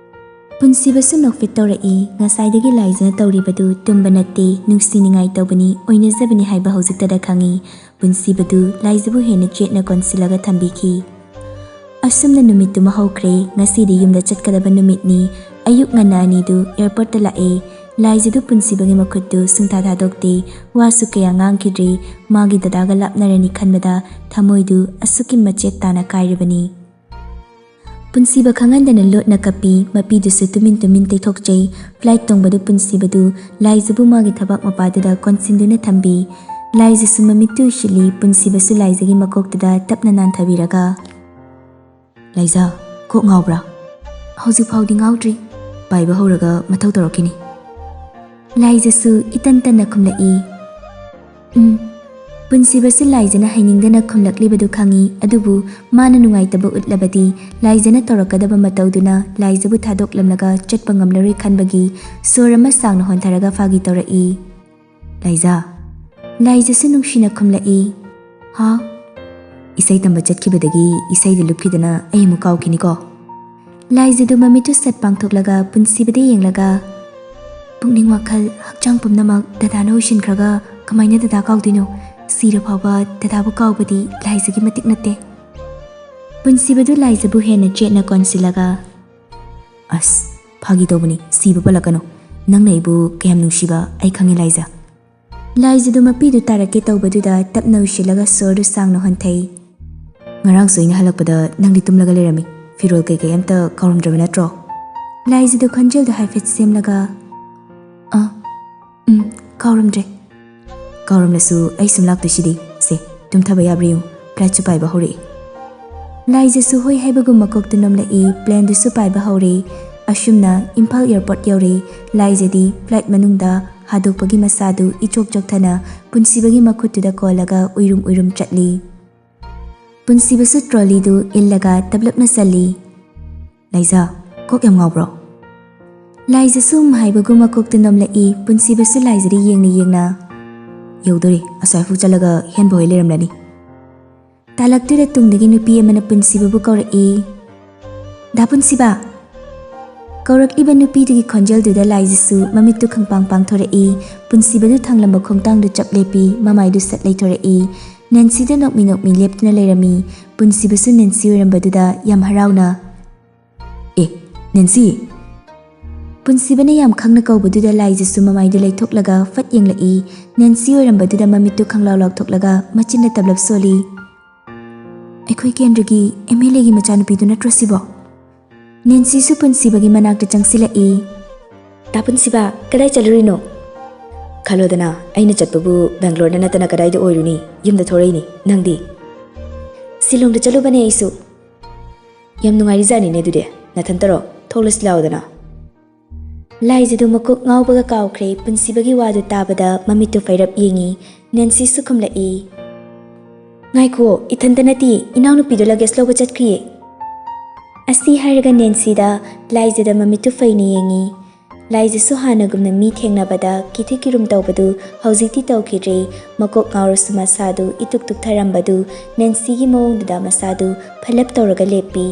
ꯄꯨꯟꯁꯤꯕꯁꯨ ꯅꯣꯛꯐꯦꯠ ꯇꯧꯔꯛꯏ꯫ ꯉꯁꯥꯏꯗꯒꯤ ꯂꯥꯏꯖꯅ ꯇꯧꯔꯤꯕꯗꯨ ꯇꯨꯝꯕ ꯅꯠꯇꯦ, ꯅꯨꯡꯁꯤ ꯅꯤꯡꯉꯥꯏ ꯇꯧꯕꯅꯤ, ꯑꯣꯏꯅꯖꯕꯅꯤ ꯍꯥꯏꯕ ꯍꯧꯖꯤꯛꯇꯗ ꯈꯪꯉꯤ꯫ ꯄꯨꯟꯁꯤꯕꯗꯨ ꯂꯥꯏꯖꯕꯨ ꯍꯦꯟꯅ ꯆꯦꯠꯅ ꯀꯣꯟꯁꯤꯜꯂꯒ ꯊꯝꯕꯤꯈꯤ꯫ ꯑꯁꯨꯝꯅ ꯅꯨꯃꯤꯠꯇꯨꯃ ꯍꯧꯈ꯭ꯔꯦ꯫ ꯉꯁꯤꯗꯤ ꯌꯨꯝꯗ ꯆꯠꯀꯗꯕ ꯅꯨꯃꯤꯠꯅꯤ꯫ ꯑꯌꯨꯛ ꯉꯟꯅ ꯑꯅꯤꯗꯨ ꯑꯦꯌꯔꯄꯣꯔꯠꯇ ꯂꯥꯛꯑꯦ꯫ ꯂꯥꯏꯖꯗꯨ ꯄꯨꯟꯁꯤꯕꯒꯤ ꯃꯈꯨꯠꯇꯨ ꯁꯨꯡꯊꯥ ꯊꯥꯗꯣꯛꯇꯦ꯫ ꯋꯥꯁꯨ ꯀꯌꯥ ꯉꯥꯡꯈꯤꯗ꯭ꯔꯦ꯫ ꯃꯥꯒꯤ ꯗꯗꯥꯒ ꯂꯥꯞꯅꯔꯅꯤ ꯈꯟꯕꯗ ꯊꯃꯣꯏꯗꯨ ꯑꯁꯨꯛꯀꯤ ꯃꯆꯦꯠ ꯇꯥꯅ ꯀꯥꯏꯔꯕꯅꯤ꯫ ꯄꯨꯟꯁꯤꯕ ꯈꯪꯍꯟꯗꯅ ꯂꯣꯠꯅ ꯀꯞꯄꯤ꯫ ꯃꯄꯤꯗꯨꯁꯨ ꯇꯨꯃꯤꯟ ꯇꯨꯃꯤꯟ ꯇꯩꯊꯣꯛꯆꯩ꯫ ꯐ꯭ꯂꯥꯏꯠ ꯇꯣꯡꯕꯗꯨ ꯄꯨꯟꯁꯤꯕꯗꯨ ꯂꯥꯏꯖꯕꯨ ꯃꯥꯒꯤ ꯊꯕꯥꯛ ꯃꯄꯥꯗꯨꯗ ꯀꯣꯟꯁꯤꯟꯗꯨꯅ ꯊꯝꯕꯤ꯫ ꯂꯥꯏꯖꯁꯨ ꯃꯃꯤꯠꯇꯨ ꯎꯏꯁꯤꯜꯂꯤ꯫ ꯄꯨꯟꯁꯤꯕꯁꯨ ꯂꯥꯏꯖꯒꯤ ꯃꯀꯣꯛꯇꯨꯗ ꯇꯞꯅ ꯅꯥꯟꯊꯕꯤꯔꯒ, "ꯂꯥꯏꯖ, ꯀꯣꯛ ꯉꯥꯎꯕ꯭ꯔꯥ?" "ꯍꯧꯖꯤꯛ ꯐꯥꯎꯗꯤ ꯉꯥꯎꯗ꯭ꯔꯤ꯫ ꯄꯥꯏꯕ ꯍꯧꯔꯒ ꯃꯊꯧ ꯇꯧꯔꯛꯈꯤꯅꯤ꯫" ꯂꯥꯏꯖꯁꯨ ꯏꯇꯟ ꯇꯟꯅ ꯈꯨꯝꯂꯛꯏ, "ꯎꯝ꯫" ꯄꯨꯟꯁꯤꯕꯁꯨ ꯂꯥꯏꯖꯅ ꯍꯩꯅꯤꯡꯗꯅ ꯈꯨꯝꯂꯛꯂꯤꯕꯗꯨ ꯈꯪꯏ, ꯑꯗꯨꯕꯨ ꯃꯥꯅ ꯅꯨꯡꯉꯥꯏꯇꯕ ꯎꯠꯂꯕꯗꯤ ꯂꯥꯏꯖꯅ ꯇꯧꯔꯛꯀꯗꯕ ꯃꯇꯧꯗꯨꯅ ꯂꯥꯏꯖꯕꯨ ꯊꯥꯗꯣꯛꯂꯝꯂꯒ ꯆꯠꯄ ꯉꯝꯂꯔꯣꯏ ꯈꯟꯕꯒꯤ ꯁꯣꯔ ꯑꯃ ꯁꯥꯡꯅ ꯍꯣꯟꯊꯔꯒ ꯐꯥꯒꯤ ꯇꯧꯔꯛꯏ꯫ "ꯂꯥꯏꯖꯥ?" ꯂꯥꯏꯖꯁꯨ ꯅꯨꯡꯁꯤꯅ ꯈꯨꯝꯂꯛꯏ꯫ "ꯍꯥꯎ?" "ꯏꯁꯩ ꯇꯝꯕ ꯆꯠꯈꯤꯕꯗꯒꯤ ꯏꯁꯩꯗ ꯂꯨꯞꯈꯤꯗꯅ ꯑꯩ ꯑꯃꯨꯛ ꯀꯥꯎꯈꯤꯅꯤꯀꯣ?" ꯂꯥꯏꯖꯗꯨ ꯃꯃꯤꯠꯇꯨ ꯁꯠ ꯄꯥꯡꯊꯣꯛꯂꯒ ꯄꯨꯟꯁꯤꯕꯗ ꯌꯦꯡꯂꯒ, "ꯄꯨꯛꯅꯤꯡ ꯋꯥꯈꯜ ꯍꯛꯆꯥꯡ ꯄꯨꯝꯅꯃꯛ ꯗꯗꯥꯅ ꯑꯣꯏꯁꯤꯟꯈ꯭ꯔꯒ ꯀꯃꯥꯏꯅ ꯗꯗꯥ ꯀꯥꯎꯗꯣꯏꯅꯣ? ꯁꯤꯔ ꯐꯥꯎꯕ ꯗꯗꯥꯕꯨ ꯀꯥꯎꯕꯗꯤ ꯂꯥꯏꯖꯒꯤ ꯃꯇꯤꯛ ꯅꯠꯇꯦ꯫" ꯄꯨꯟꯁꯤꯕꯗꯨ ꯂꯥꯏꯖꯕꯨ ꯍꯦꯟꯅ ꯆꯦꯠꯅ ꯀꯣꯟꯁꯤꯜꯂꯒ, "ꯑꯁ, ꯐꯥꯒꯤ ꯇꯧꯕꯅꯤ, ꯁꯤꯕ ꯄꯜꯂꯛꯀꯅꯨ꯫ ꯅꯪꯅ ꯑꯩꯕꯨ ꯀꯌꯥꯝ ꯅꯨꯡꯁꯤꯕ ꯑꯩ ꯈꯪꯉꯦ, ꯂꯥꯏꯖ꯫" ꯂꯥꯏꯖꯗꯨ ꯃꯄꯤꯗꯨ ꯇꯥꯔꯛꯀꯦ ꯇꯧꯕꯗꯨꯗ ꯇꯞꯅ ꯎꯏꯁꯤꯜꯂꯒ ꯁꯣꯔꯗꯨ ꯁꯥꯡꯅ ꯍꯣꯟꯊꯩ꯫ "ꯉꯔꯥꯡꯁꯨ ꯑꯩꯅ ꯍꯜꯂꯛꯄꯗ ꯅꯪꯗꯤ ꯇꯨꯝꯂꯒ ꯂꯩꯔꯝꯃꯤ꯫ ꯐꯤꯔꯣꯜ ꯀꯩꯀꯩ ꯑꯝꯇ ꯀꯥꯎꯔꯝꯗ꯭ꯔꯕ ꯅꯠꯇ꯭ꯔꯣ?" ꯂꯥꯏꯖꯗꯨ ꯈꯣꯟꯖꯦꯜꯗꯨ ꯍꯥꯏꯐꯦꯠ ꯁꯦꯝꯂꯒ, "ꯑꯥ, ꯎꯝ, ꯀꯥꯎꯔꯝꯗ꯭ꯔꯦ꯫" "ꯀꯥꯎꯔꯝꯂꯁꯨ ꯑꯩ ꯁꯨꯝ ꯂꯥꯛꯇꯣꯏꯁꯤꯗꯤ꯫ ꯁꯦ, ꯇꯨꯝꯊꯕ ꯌꯥꯕ꯭ꯔꯥ ꯌꯦꯡꯉꯨ, ꯐ꯭ꯂꯥꯏꯠꯁꯨ ꯄꯥꯏꯕ ꯍꯧꯔꯛꯏ꯫" ꯂꯥꯏꯖꯁꯨ ꯍꯣꯏ ꯍꯥꯏꯕꯒꯨꯝ ꯃꯀꯣꯛꯇꯨ ꯅꯣꯝꯂꯛꯏ, ꯄ꯭ꯂꯦꯟꯗꯨꯁꯨ ꯄꯥꯏꯕ ꯍꯧꯔꯦ꯫ ꯑꯁꯨꯝꯅ ꯏꯝꯐꯥꯜ ꯑꯦꯌꯔꯄꯣꯔꯠ ꯌꯧꯔꯦ꯫ ꯂꯥꯏꯖꯗꯤ ꯐ꯭ꯂꯥꯏꯠ ꯃꯅꯨꯡꯗ ꯍꯥꯗꯣꯛꯄꯒꯤ ꯃꯁꯥꯗꯨ ꯏꯆꯣꯛ ꯆꯣꯛꯊꯅ ꯄꯨꯟꯁꯤꯕꯒꯤ ꯃꯈꯨꯠꯇꯨꯗ ꯀꯣꯜꯂꯒ ꯎꯏꯔꯨꯝ ꯎꯏꯔꯨꯝ ꯆꯠꯂꯤ꯫ ꯄꯨꯟꯁꯤꯕꯁꯨ ꯇ꯭ꯔꯣꯂꯤꯗꯨ ꯏꯜꯂꯒ ꯇꯞꯂꯞꯅ ꯆꯜꯂꯤ꯫ "ꯂꯥꯏꯖ, ꯀꯣꯛ ꯌꯥꯝ ꯉꯥꯎꯕ꯭ꯔꯣ?" ꯂꯥꯏꯖꯁꯨ ꯎꯝ ꯍꯥꯏꯕꯒꯨꯝ ꯃꯀꯣꯛꯇꯨ ꯅꯣꯝꯂꯛꯏ꯫ ꯄꯨꯟꯁꯤꯕꯁꯨ ꯂꯥꯏꯖꯗ ꯌꯦꯡꯅ ꯌꯦꯡꯅ, "ꯌꯧꯗꯣꯔꯦ, ꯑꯁ꯭ꯋꯥꯏꯐꯥꯎ ꯆꯠꯂꯒ ꯍꯦꯟꯕ ꯍꯣꯏ ꯂꯩꯔꯝꯂꯅꯤ꯫" ꯇꯥꯂꯛꯇꯨꯗ ꯇꯨꯡꯗꯒꯤ ꯅꯨꯄꯤ ꯑꯃꯅ ꯄꯨꯟꯁꯤꯕꯕꯨ ꯀꯧꯔꯛꯏ꯫ "ꯗꯥ ꯄꯨꯟꯁꯤꯕ!" ꯀꯧꯔꯛꯂꯤꯕ ꯅꯨꯄꯤꯗꯨꯒꯤ ꯈꯣꯟꯖꯦꯜꯗꯨꯗ ꯂꯥꯏꯖꯁꯨ ꯃꯃꯤꯠꯇꯨ ꯈꯪꯄꯥꯡ ꯄꯥꯡꯊꯣꯔꯛꯏ꯫ ꯄꯨꯟꯁꯤꯕꯗꯨ ꯊꯥꯡꯂꯝꯕ ꯈꯣꯡꯇꯥꯡꯗꯨ ꯆꯞ ꯂꯦꯞꯄꯤ, ꯃꯃꯥꯏꯗꯨ ꯁꯠ ꯂꯩꯊꯣꯔꯛꯏ꯫ ꯅꯦꯟꯁꯤꯗ ꯅꯣꯛꯃꯤ ꯅꯣꯛꯃꯤ ꯂꯦꯞꯇꯨꯅ ꯂꯩꯔꯝꯃꯤ꯫ ꯄꯨꯟꯁꯤꯕꯁꯨ ꯅꯦꯟꯁꯤ ꯑꯣꯏꯔꯝꯕꯗꯨꯗ ꯌꯥꯝ ꯍꯔꯥꯎꯅ, "ꯑꯦ, ꯅꯦꯟꯁꯤ!" ꯄꯨꯟꯁꯤꯕꯅ ꯌꯥꯝ ꯈꯪꯅ ꯀꯧꯕꯗꯨꯗ ꯂꯥꯏꯖꯁꯨ ꯃꯃꯥꯏꯗꯨ ꯂꯩꯊꯣꯛꯂꯒ ꯐꯠ ꯌꯦꯡꯂꯛꯏ꯫ ꯅꯦꯟꯁꯤ ꯑꯣꯏꯔꯝꯕꯗꯨꯗ ꯃꯃꯤꯠꯇꯨ ꯈꯪꯂꯥꯎ ꯂꯥꯎꯊꯣꯛꯂꯒ ꯃꯆꯤꯟꯗ ꯇꯞꯂꯞ ꯁꯣꯜꯂꯤ꯫ "ꯑꯩꯈꯣꯏ ꯀꯦꯟꯗ꯭ꯔꯒꯤ ꯑꯦꯝ ꯑꯦꯜ ꯑꯦꯒꯤ ꯃꯆꯥꯅꯨꯄꯤꯗꯨ ꯅꯠꯇ꯭ꯔꯣ ꯁꯤꯕꯣ?" ꯅꯦꯟꯁꯤꯁꯨ ꯄꯨꯟꯁꯤꯕꯒꯤ ꯃꯅꯥꯛꯇ ꯆꯪꯁꯤꯜꯂꯛꯏ꯫ "ꯗꯥ ꯄꯨꯟꯁꯤꯕ, ꯀꯗꯥꯏ ꯆꯠꯂꯨꯔꯤꯅꯣ?" "ꯈꯜꯂꯣꯗꯅ, ꯑꯩꯅ ꯆꯠꯄꯕꯨ ꯕꯦꯡꯒ꯭ꯂꯣꯔꯗ ꯅꯠꯇꯅ ꯀꯗꯥꯏꯗ ꯑꯣꯏꯔꯨꯅꯤ? ꯌꯨꯝꯗ ꯊꯣꯔꯛꯏꯅꯤ꯫ ꯅꯪꯗꯤ?" "ꯁꯤꯂꯣꯡꯗ ꯆꯠꯂꯨꯕꯅꯦ ꯑꯩꯁꯨ꯫" "ꯌꯥꯝ ꯅꯨꯡꯉꯥꯏꯔꯤꯖꯥꯠꯅꯤꯅꯦ ꯑꯗꯨꯗꯤ꯫ ꯅꯊꯟꯇꯔꯣ? ꯊꯣꯛꯂꯁꯤ ꯂꯥꯛꯑꯣꯗꯅ꯫" ꯂꯥꯏꯖꯗꯨ ꯃꯀꯣꯛ ꯉꯥꯎꯕꯒ ꯀꯥꯎꯈ꯭ꯔꯦ꯫ ꯄꯨꯟꯁꯤꯕꯒꯤ ꯋꯥꯗꯨ ꯇꯥꯕꯗ ꯃꯃꯤꯠꯇꯨ ꯐꯩꯔꯞ ꯌꯦꯡꯉꯤ꯫ ꯅꯦꯟꯁꯤꯁꯨ ꯈꯨꯝꯂꯛꯏ, "ꯉꯥꯏꯈꯨꯑꯣ, ꯏꯊꯟꯇ ꯅꯠꯇꯦ, ꯏꯅꯥꯎꯅꯨꯄꯤꯗꯣ ꯂꯒꯦꯖ ꯂꯧꯕ ꯆꯠꯈ꯭ꯔꯤꯌꯦ꯫" ꯑꯁꯤ ꯍꯥꯏꯔꯒ ꯅꯦꯟꯁꯤꯗ ꯂꯥꯏꯖꯗ ꯃꯃꯤꯠꯇꯨ ꯐꯩꯅ ꯌꯦꯡꯉꯤ꯫ ꯂꯥꯏꯖꯁꯨ ꯍꯥꯟꯅꯒꯨꯝꯅ ꯃꯤ ꯊꯦꯡꯅꯕꯗ ꯀꯤꯊꯤ ꯀꯤꯔꯨꯝ ꯇꯧꯕꯗꯨ ꯍꯧꯖꯤꯛꯇꯤ ꯇꯧꯈꯤꯗ꯭ꯔꯦ꯫ ꯃꯀꯣꯛ ꯉꯥꯎꯔꯁꯨ ꯃꯁꯥꯗꯨ ꯏꯇꯨꯛ ꯇꯨꯛꯊꯔꯝꯕꯗꯨ ꯅꯦꯟꯁꯤꯒꯤ ꯃꯑꯣꯡꯗꯨꯗ ꯃꯁꯥꯗꯨ ꯐꯂꯞ ꯇꯧꯔꯒ ꯂꯦꯞꯄꯤ꯫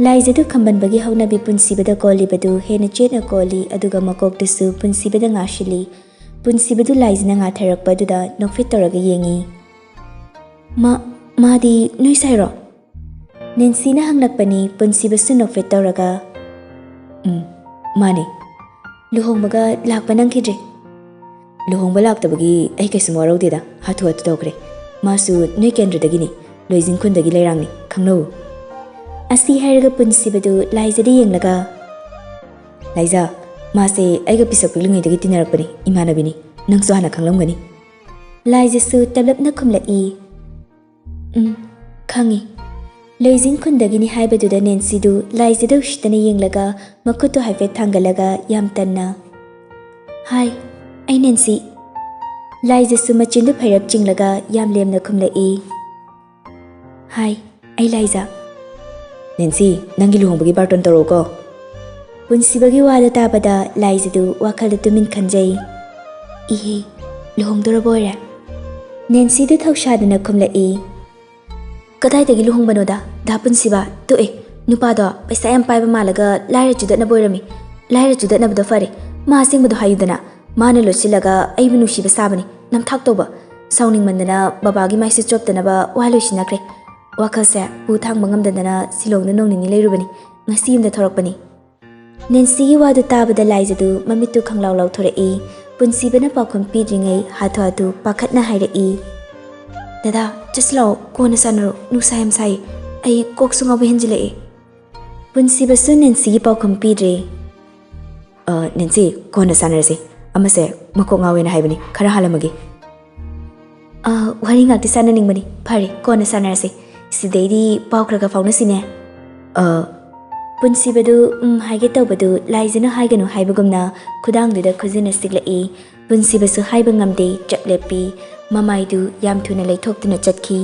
ꯂꯥꯏꯖꯗꯨ ꯈꯝꯕꯟꯕꯒꯤ ꯍꯧꯅꯕꯤ ꯄꯨꯟꯁꯤꯕꯗ ꯀꯣꯜꯂꯤꯕꯗꯨ ꯍꯦꯟꯅ ꯆꯦꯠꯅ ꯀꯣꯜꯂꯤ, ꯑꯗꯨꯒ ꯃꯀꯣꯛꯇꯨꯁꯨ ꯄꯨꯟꯁꯤꯕꯗ ꯉꯥꯁꯤꯜꯂꯤ꯫ ꯄꯨꯟꯁꯤꯕꯗꯨ ꯂꯥꯏꯖꯅ ꯉꯥꯊꯔꯛꯄꯗꯨꯗ ꯅꯣꯛꯐꯦꯠ ꯇꯧꯔꯒ ꯌꯦꯡꯉꯤ꯫ "ꯃꯥ, ꯃꯥꯗꯤ ꯅꯣꯏ ꯁꯥꯏꯔꯣ?" ꯅꯦꯟꯁꯤꯅ ꯍꯪꯂꯛꯄꯅꯤ, ꯄꯨꯟꯁꯤꯕꯁꯨ ꯅꯣꯛꯐꯦꯠ ꯇꯧꯔꯒ꯫ "ꯎꯝ, ꯃꯥꯅꯦ꯫ ꯂꯨꯍꯣꯡꯕꯒ ꯂꯥꯛꯄ ꯅꯪꯈꯤꯗ꯭ꯔꯦ?" "ꯂꯨꯍꯣꯡꯕ ꯂꯥꯛꯇꯕꯒꯤ ꯑꯩ ꯀꯩꯁꯨꯝ ꯋꯥꯔꯧꯗꯦꯗ, ꯍꯥꯊꯨ ꯍꯥꯊꯨ ꯇꯧꯈ꯭ꯔꯦ꯫ ꯃꯥꯁꯨ ꯅꯣꯏ ꯀꯦꯟꯗ꯭ꯔꯗꯒꯤꯅꯤ, ꯂꯣꯏꯖꯤꯡ ꯈꯨꯟꯗꯒꯤ ꯂꯩꯔꯥꯡꯅꯤ, ꯈꯪꯅꯧ꯫" ꯑꯁꯤ ꯍꯥꯏꯔꯒ ꯄꯨꯟꯁꯤꯕꯗꯨ ꯂꯥꯏꯖꯗ ꯌꯦꯡꯂꯒ, "ꯂꯥꯏꯖ, ꯃꯥꯁꯦ ꯑꯩꯒ ꯄꯤꯁꯛ ꯄꯤꯛꯂꯤꯉꯩꯗꯒꯤ ꯇꯤꯟꯅꯔꯛꯄꯅꯤ, ꯏꯃꯥꯟꯅꯕꯤꯅꯤ꯫ ꯅꯪꯁꯨ ꯍꯥꯟꯅ ꯈꯪꯂꯝꯒꯅꯤ꯫" ꯂꯥꯏꯖꯁꯨ ꯇꯞꯂꯞꯅ ꯈꯨꯝꯂꯛꯏ, "ꯎꯝ, ꯈꯪꯉꯤ꯫" ꯂꯣꯏꯖꯤꯡ ꯈꯨꯟꯗꯒꯤꯅꯤ ꯍꯥꯏꯕꯗꯨꯗ ꯅꯦꯟꯁꯤꯗꯨ ꯂꯥꯏꯖꯗ ꯎꯁꯤꯠꯇꯅ ꯌꯦꯡꯂꯒ ꯃꯈꯨꯠꯇꯨ ꯍꯥꯏꯐꯦꯠ ꯊꯥꯡꯒꯠꯂꯒ ꯌꯥꯝ ꯇꯟꯅ, "ꯍꯥꯏ, ꯑꯩ ꯅꯦꯟꯁꯤ꯫" ꯂꯥꯏꯖꯁꯨ ꯃꯆꯤꯟꯗꯨ ꯐꯩꯔꯞ ꯆꯤꯡꯂꯒ ꯌꯥꯝ ꯂꯦꯝꯅ ꯈꯨꯝꯂꯛꯏ, "ꯍꯥꯏ, ꯑꯩ ꯂꯥꯏꯖ꯫" "ꯅꯦꯟꯁꯤ, ꯅꯪꯒꯤ ꯂꯨꯍꯣꯡꯕꯒꯤ ꯕꯥꯔꯇꯣꯟ ꯇꯧꯔꯛꯎꯀꯣ꯫" ꯄꯨꯟꯁꯤꯕꯒꯤ ꯋꯥꯗꯨ ꯇꯥꯕꯗ ꯂꯥꯏꯖꯗꯨ ꯋꯥꯈꯜꯗ ꯇꯨꯃꯤꯟ ꯈꯟꯖꯩ, "ꯏꯍꯦ, ꯂꯨꯍꯣꯡꯗꯣꯔꯕ ꯑꯣꯏꯔꯦ?" ꯅꯦꯟꯁꯤꯗꯨ ꯊꯧꯁꯥꯗꯅ ꯈꯨꯝꯂꯛꯏ, "ꯀꯗꯥꯏꯗꯒꯤ ꯂꯨꯍꯣꯡꯕꯅꯣꯗ, ꯗꯥ ꯄꯨꯟꯁꯤꯕ? ꯇꯣꯛꯑꯦ꯫ ꯅꯨꯄꯥꯗꯣ ꯄꯩꯁꯥ ꯌꯥꯝ ꯄꯥꯏꯕ ꯃꯥꯜꯂꯒ ꯂꯥꯏꯔ ꯆꯨꯗꯠꯅꯕ ꯑꯣꯏꯔꯝꯃꯤ꯫ ꯂꯥꯏꯔ ꯆꯨꯗꯠꯅꯕꯗꯣ ꯐꯔꯦ꯫ ꯃꯥ ꯑꯁꯦꯡꯕꯗꯣ ꯍꯥꯏꯌꯨꯗꯅ꯫ ꯃꯥꯅ ꯂꯣꯠꯁꯤꯜꯂꯒ ꯑꯩꯕꯨ ꯅꯨꯡꯁꯤꯕ ꯁꯥꯕꯅꯤ꯫ ꯅꯝꯊꯥꯛ ꯇꯧꯕ꯫" ꯁꯥꯎꯅꯤꯡꯃꯟꯗꯅ ꯕꯕꯥꯒꯤ ꯃꯥꯏꯁꯨ ꯆꯣꯞꯇꯅꯕ ꯋꯥ ꯂꯣꯏꯁꯤꯟꯅꯈ꯭ꯔꯦ꯫ ꯋꯥꯈꯜꯁꯦ ꯄꯨ ꯊꯥꯡꯕ ꯉꯝꯗꯗꯅ ꯁꯤꯂꯣꯡꯗ ꯅꯣꯡ ꯅꯤꯅꯤ ꯂꯩꯔꯨꯕꯅꯤ꯫ ꯉꯁꯤ ꯌꯨꯝꯗ ꯊꯣꯔꯛꯄꯅꯤ꯫ ꯅꯦꯟꯁꯤꯒꯤ ꯋꯥꯗꯨ ꯇꯥꯕꯗ ꯂꯥꯏꯖꯗꯨ ꯃꯃꯤꯠꯇꯨ ꯈꯪꯂꯥꯎ ꯂꯥꯎꯊꯣꯔꯛꯏ꯫ ꯄꯨꯟꯁꯤꯕꯅ ꯄꯥꯎꯈꯨꯝ ꯄꯤꯗ꯭ꯔꯤꯉꯩ ꯍꯥꯊꯨ ꯍꯥꯊꯨ ꯄꯥꯈꯠꯅ ꯍꯥꯏꯔꯛꯏ, "ꯗꯗꯥ, ꯆꯠꯁꯤ ꯂꯥꯛꯑꯣ, ꯀꯣꯟꯅ ꯁꯥꯟꯅꯔꯣ, ꯅꯨꯡꯁꯥ ꯌꯥꯝ ꯁꯥꯏ꯫ ꯑꯩ ꯀꯣꯛꯁꯨ ꯉꯥꯎꯕ ꯍꯦꯟꯖꯤꯜꯂꯛꯑꯦ꯫" ꯄꯨꯟꯁꯤꯕꯁꯨ ꯅꯦꯟꯁꯤꯒꯤ ꯄꯥꯎꯈꯨꯝ ꯄꯤꯗ꯭ꯔꯦ꯫ "ꯑ, ꯅꯦꯟꯁꯤ, ꯀꯣꯟꯅ ꯁꯥꯟꯅꯔꯁꯤ꯫ ꯑꯃꯁꯦ ꯃꯀꯣꯛ ꯉꯥꯎꯋꯦꯅ ꯍꯥꯏꯕꯅꯤ, ꯈꯔ ꯍꯥꯜꯂꯝꯃꯒꯦ꯫" "ꯑ, ꯋꯥꯔꯤ ꯉꯥꯛꯇꯤ ꯁꯥꯟꯅꯅꯤꯡꯕꯅꯤ꯫ ꯐꯔꯦ, ꯀꯣꯟꯅ ꯁꯥꯟꯅꯔꯁꯤ꯫ ꯁꯤꯗꯩꯗꯤ ꯄꯥꯎ ꯈꯔ ꯈꯔ ꯐꯥꯎꯅꯁꯤꯅꯦ꯫" "ꯑ, ꯄꯨꯟꯁꯤꯕꯗꯨ ꯎꯝ ꯍꯥꯏꯒꯦ ꯇꯧꯕꯗꯨ ꯂꯥꯏꯖꯅ ꯍꯥꯏꯒꯅꯨ ꯍꯥꯏꯕꯒꯨꯝꯅ ꯈꯨꯗꯥꯡꯗꯨꯗ ꯈꯨꯖꯤꯟꯅ ꯁꯤꯛꯂꯛꯏ꯫ ꯄꯨꯟꯁꯤꯕꯁꯨ ꯍꯥꯏꯕ ꯉꯝꯗꯦ, ꯆꯞ ꯂꯦꯞꯄꯤ꯫ ꯃꯃꯥꯏꯗꯨ ꯌꯥꯝ ꯊꯨꯅ ꯂꯩꯊꯣꯛꯇꯨꯅ ꯆꯠꯈꯤ꯫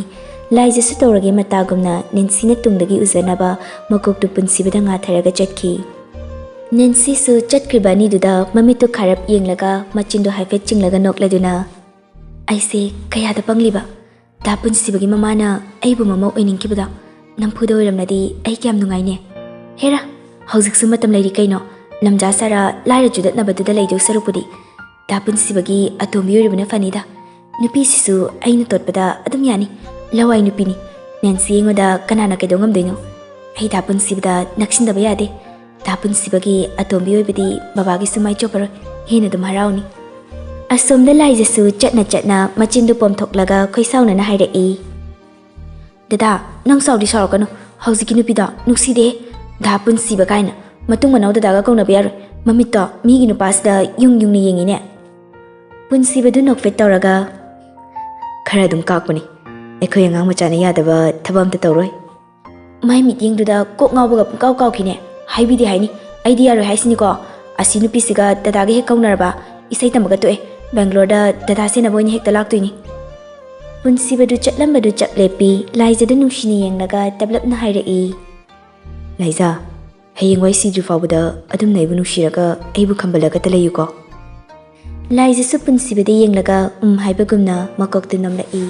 ꯂꯥꯏꯖꯁꯨ ꯇꯧꯔꯒꯦ ꯃꯇꯥꯒꯨꯝꯅ ꯅꯦꯟꯁꯤꯅ ꯇꯨꯡꯗꯒꯤ ꯎꯖꯅꯕ ꯃꯀꯣꯛꯇꯨ ꯄꯨꯟꯁꯤꯕꯗ ꯉꯥꯊꯔꯒ ꯆꯠꯈꯤ꯫ ꯅꯦꯟꯁꯤꯁꯨ ꯆꯠꯈ꯭ꯔꯤꯕ ꯑꯅꯤꯗꯨꯗ ꯃꯃꯤꯠꯇꯨ ꯈꯥꯔꯞ ꯌꯦꯡꯂꯒ ꯃꯆꯤꯟꯗꯨ ꯍꯥꯏꯐꯦꯠ ꯆꯤꯡꯂꯒ ꯅꯣꯛꯂꯗꯨꯅ, "ꯑꯩꯁꯦ ꯀꯌꯥꯗ ꯄꯪꯂꯤꯕ! ꯗꯥ ꯄꯨꯟꯁꯤꯕꯒꯤ ꯃꯃꯥꯅ ꯑꯩꯕꯨ ꯃꯃꯧ ꯑꯣꯏꯅꯤꯡꯈꯤꯕꯗꯣ ꯅꯝꯐꯨꯗ ꯑꯣꯏꯔꯝꯂꯗꯤ ꯑꯩ ꯀꯌꯥꯝ ꯅꯨꯡꯉꯥꯏꯅꯦ꯫ ꯍꯦꯔꯥ, ꯍꯧꯖꯤꯛꯁꯨ ꯃꯇꯝ ꯂꯩꯔꯤ ꯀꯩꯅꯣ꯫ ꯂꯝꯖꯥ ꯁꯥꯔꯥ ꯂꯥꯏꯔ ꯆꯨꯗꯠꯅꯕꯗꯨꯗ ꯂꯩꯗꯧ ꯁꯔꯨꯛꯄꯨꯗꯤ ꯗꯥ ꯄꯨꯟꯁꯤꯕꯒꯤ ꯑꯇꯣꯝꯕꯤ ꯑꯣꯏꯔꯨꯕꯅ ꯐꯅꯤꯗ꯫ ꯅꯨꯄꯤꯁꯤꯁꯨ ꯑꯩꯅ ꯇꯣꯠꯄꯗ ꯑꯗꯨꯝ ꯌꯥꯅꯤ꯫ ꯂꯋꯥꯏ ꯅꯨꯄꯤꯅꯤ꯫ ꯅꯦꯟꯁꯤ ꯑꯩꯉꯣꯟꯗ ꯀꯅꯥꯅ ꯀꯩꯗꯧ ꯉꯝꯗꯣꯏꯅꯣ? ꯑꯩ ꯗꯥ ꯄꯨꯟꯁꯤꯕꯗ ꯅꯛꯁꯤꯟꯗꯕ ꯌꯥꯗꯦ꯫ ꯗꯥ ꯄꯨꯟꯁꯤꯕꯒꯤ ꯑꯇꯣꯝꯕꯤ ꯑꯣꯏꯕꯗꯤ ꯕꯕꯥꯒꯤꯁꯨ ꯃꯥꯏ ꯆꯣꯞꯄꯔꯣꯏ꯫ ꯍꯦꯟꯅ ꯑꯗꯨꯝ ꯍꯔꯥꯎꯅꯤ꯫" ꯑꯁꯣꯝꯗ ꯂꯥꯏꯖꯁꯨ ꯆꯠꯅ ꯆꯠꯅ ꯃꯆꯤꯟꯗꯨ ꯄꯣꯝꯊꯣꯛꯂꯒ ꯈꯣꯏꯁꯥꯎꯅꯅ ꯍꯥꯏꯔꯛꯏ, "ꯗꯗꯥ, ꯅꯪ ꯁꯥꯎꯗꯤ ꯁꯥꯎꯔꯛꯀꯅꯨ꯫ ꯍꯧꯖꯤꯛꯀꯤ ꯅꯨꯄꯤꯗꯣ ꯅꯨꯡꯁꯤꯗꯦ꯫ ꯗꯥ ꯄꯨꯟꯁꯤꯕ ꯀꯥꯏꯅ꯫ ꯃꯇꯨꯡ ꯃꯅꯥꯎ ꯗꯗꯥꯒ ꯀꯧꯅꯕ ꯌꯥꯔꯣꯏ꯫ ꯃꯃꯤꯠꯇꯣ ꯃꯤꯒꯤ ꯅꯨꯄꯥꯁꯤꯗ ꯌꯨꯡ ꯌꯨꯡꯅ ꯌꯦꯡꯉꯤꯅꯦ꯫" ꯄꯨꯟꯁꯤꯕꯗꯨ ꯅꯣꯛꯐꯦꯠ ꯇꯧꯔꯒ, "ꯈꯔ ꯑꯗꯨꯝ ꯀꯥꯛꯄꯅꯤ꯫ ꯑꯩꯈꯣꯏ ꯑꯉꯥꯡ ꯃꯆꯥꯅ ꯌꯥꯗꯕ ꯊꯕꯛ ꯑꯝꯇ ꯇꯧꯔꯣꯏ꯫" ꯃꯥꯏ ꯃꯤꯠꯌꯦꯡꯗꯨꯗ ꯀꯣꯛ ꯉꯥꯎꯕꯒ ꯄꯨꯡꯀꯥꯎ ꯀꯥꯎꯈꯤꯅꯦ꯫ "ꯍꯥꯏꯕꯤꯗꯦ ꯍꯥꯏꯅꯤ꯫ ꯑꯩꯗꯤ ꯌꯥꯔꯣꯏ ꯍꯥꯏꯁꯤꯅꯤꯀꯣ꯫ ꯑꯁꯤ ꯅꯨꯄꯤꯁꯤꯒ ꯗꯗꯥꯒ ꯍꯦꯛ ꯀꯧꯅꯔꯕ ꯏꯁꯩ ꯇꯝꯕꯒ ꯇꯣꯛꯑꯦ꯫ ꯕꯦꯡꯒ꯭ꯂꯣꯔꯗ ꯗꯗꯥ ꯁꯦꯟꯅꯕ ꯑꯣꯏꯅ ꯍꯦꯛꯇ ꯂꯥꯛꯇꯣꯏꯅꯤ꯫" ꯄꯨꯟꯁꯤꯕꯗꯨ ꯆꯠꯂꯝꯕꯗꯨ ꯆꯞ ꯂꯦꯞꯄꯤ꯫ ꯂꯥꯏꯖꯗ ꯅꯨꯡꯁꯤꯅ ꯌꯦꯡꯂꯒ ꯇꯞꯂꯞꯅ ꯍꯥꯏꯔꯛꯏ, "ꯂꯥꯏꯖꯥ, ꯍꯌꯦꯡꯋꯥꯏ ꯁꯤꯗ꯭ꯔꯤ ꯐꯥꯎꯕꯗ ꯑꯗꯨꯝꯅ ꯑꯩꯕꯨ ꯅꯨꯡꯁꯤꯔꯒ ꯑꯩꯕꯨ ꯈꯝꯕꯜꯂꯒꯇ ꯂꯩꯌꯨꯀꯣ꯫" ꯂꯥꯏꯖꯁꯨ ꯄꯨꯟꯁꯤꯕꯗ ꯌꯦꯡꯂꯒ ꯎꯝ ꯍꯥꯏꯕꯒꯨꯝꯅ ꯃꯀꯣꯛꯇꯨ ꯅꯣꯝꯂꯛꯏ꯫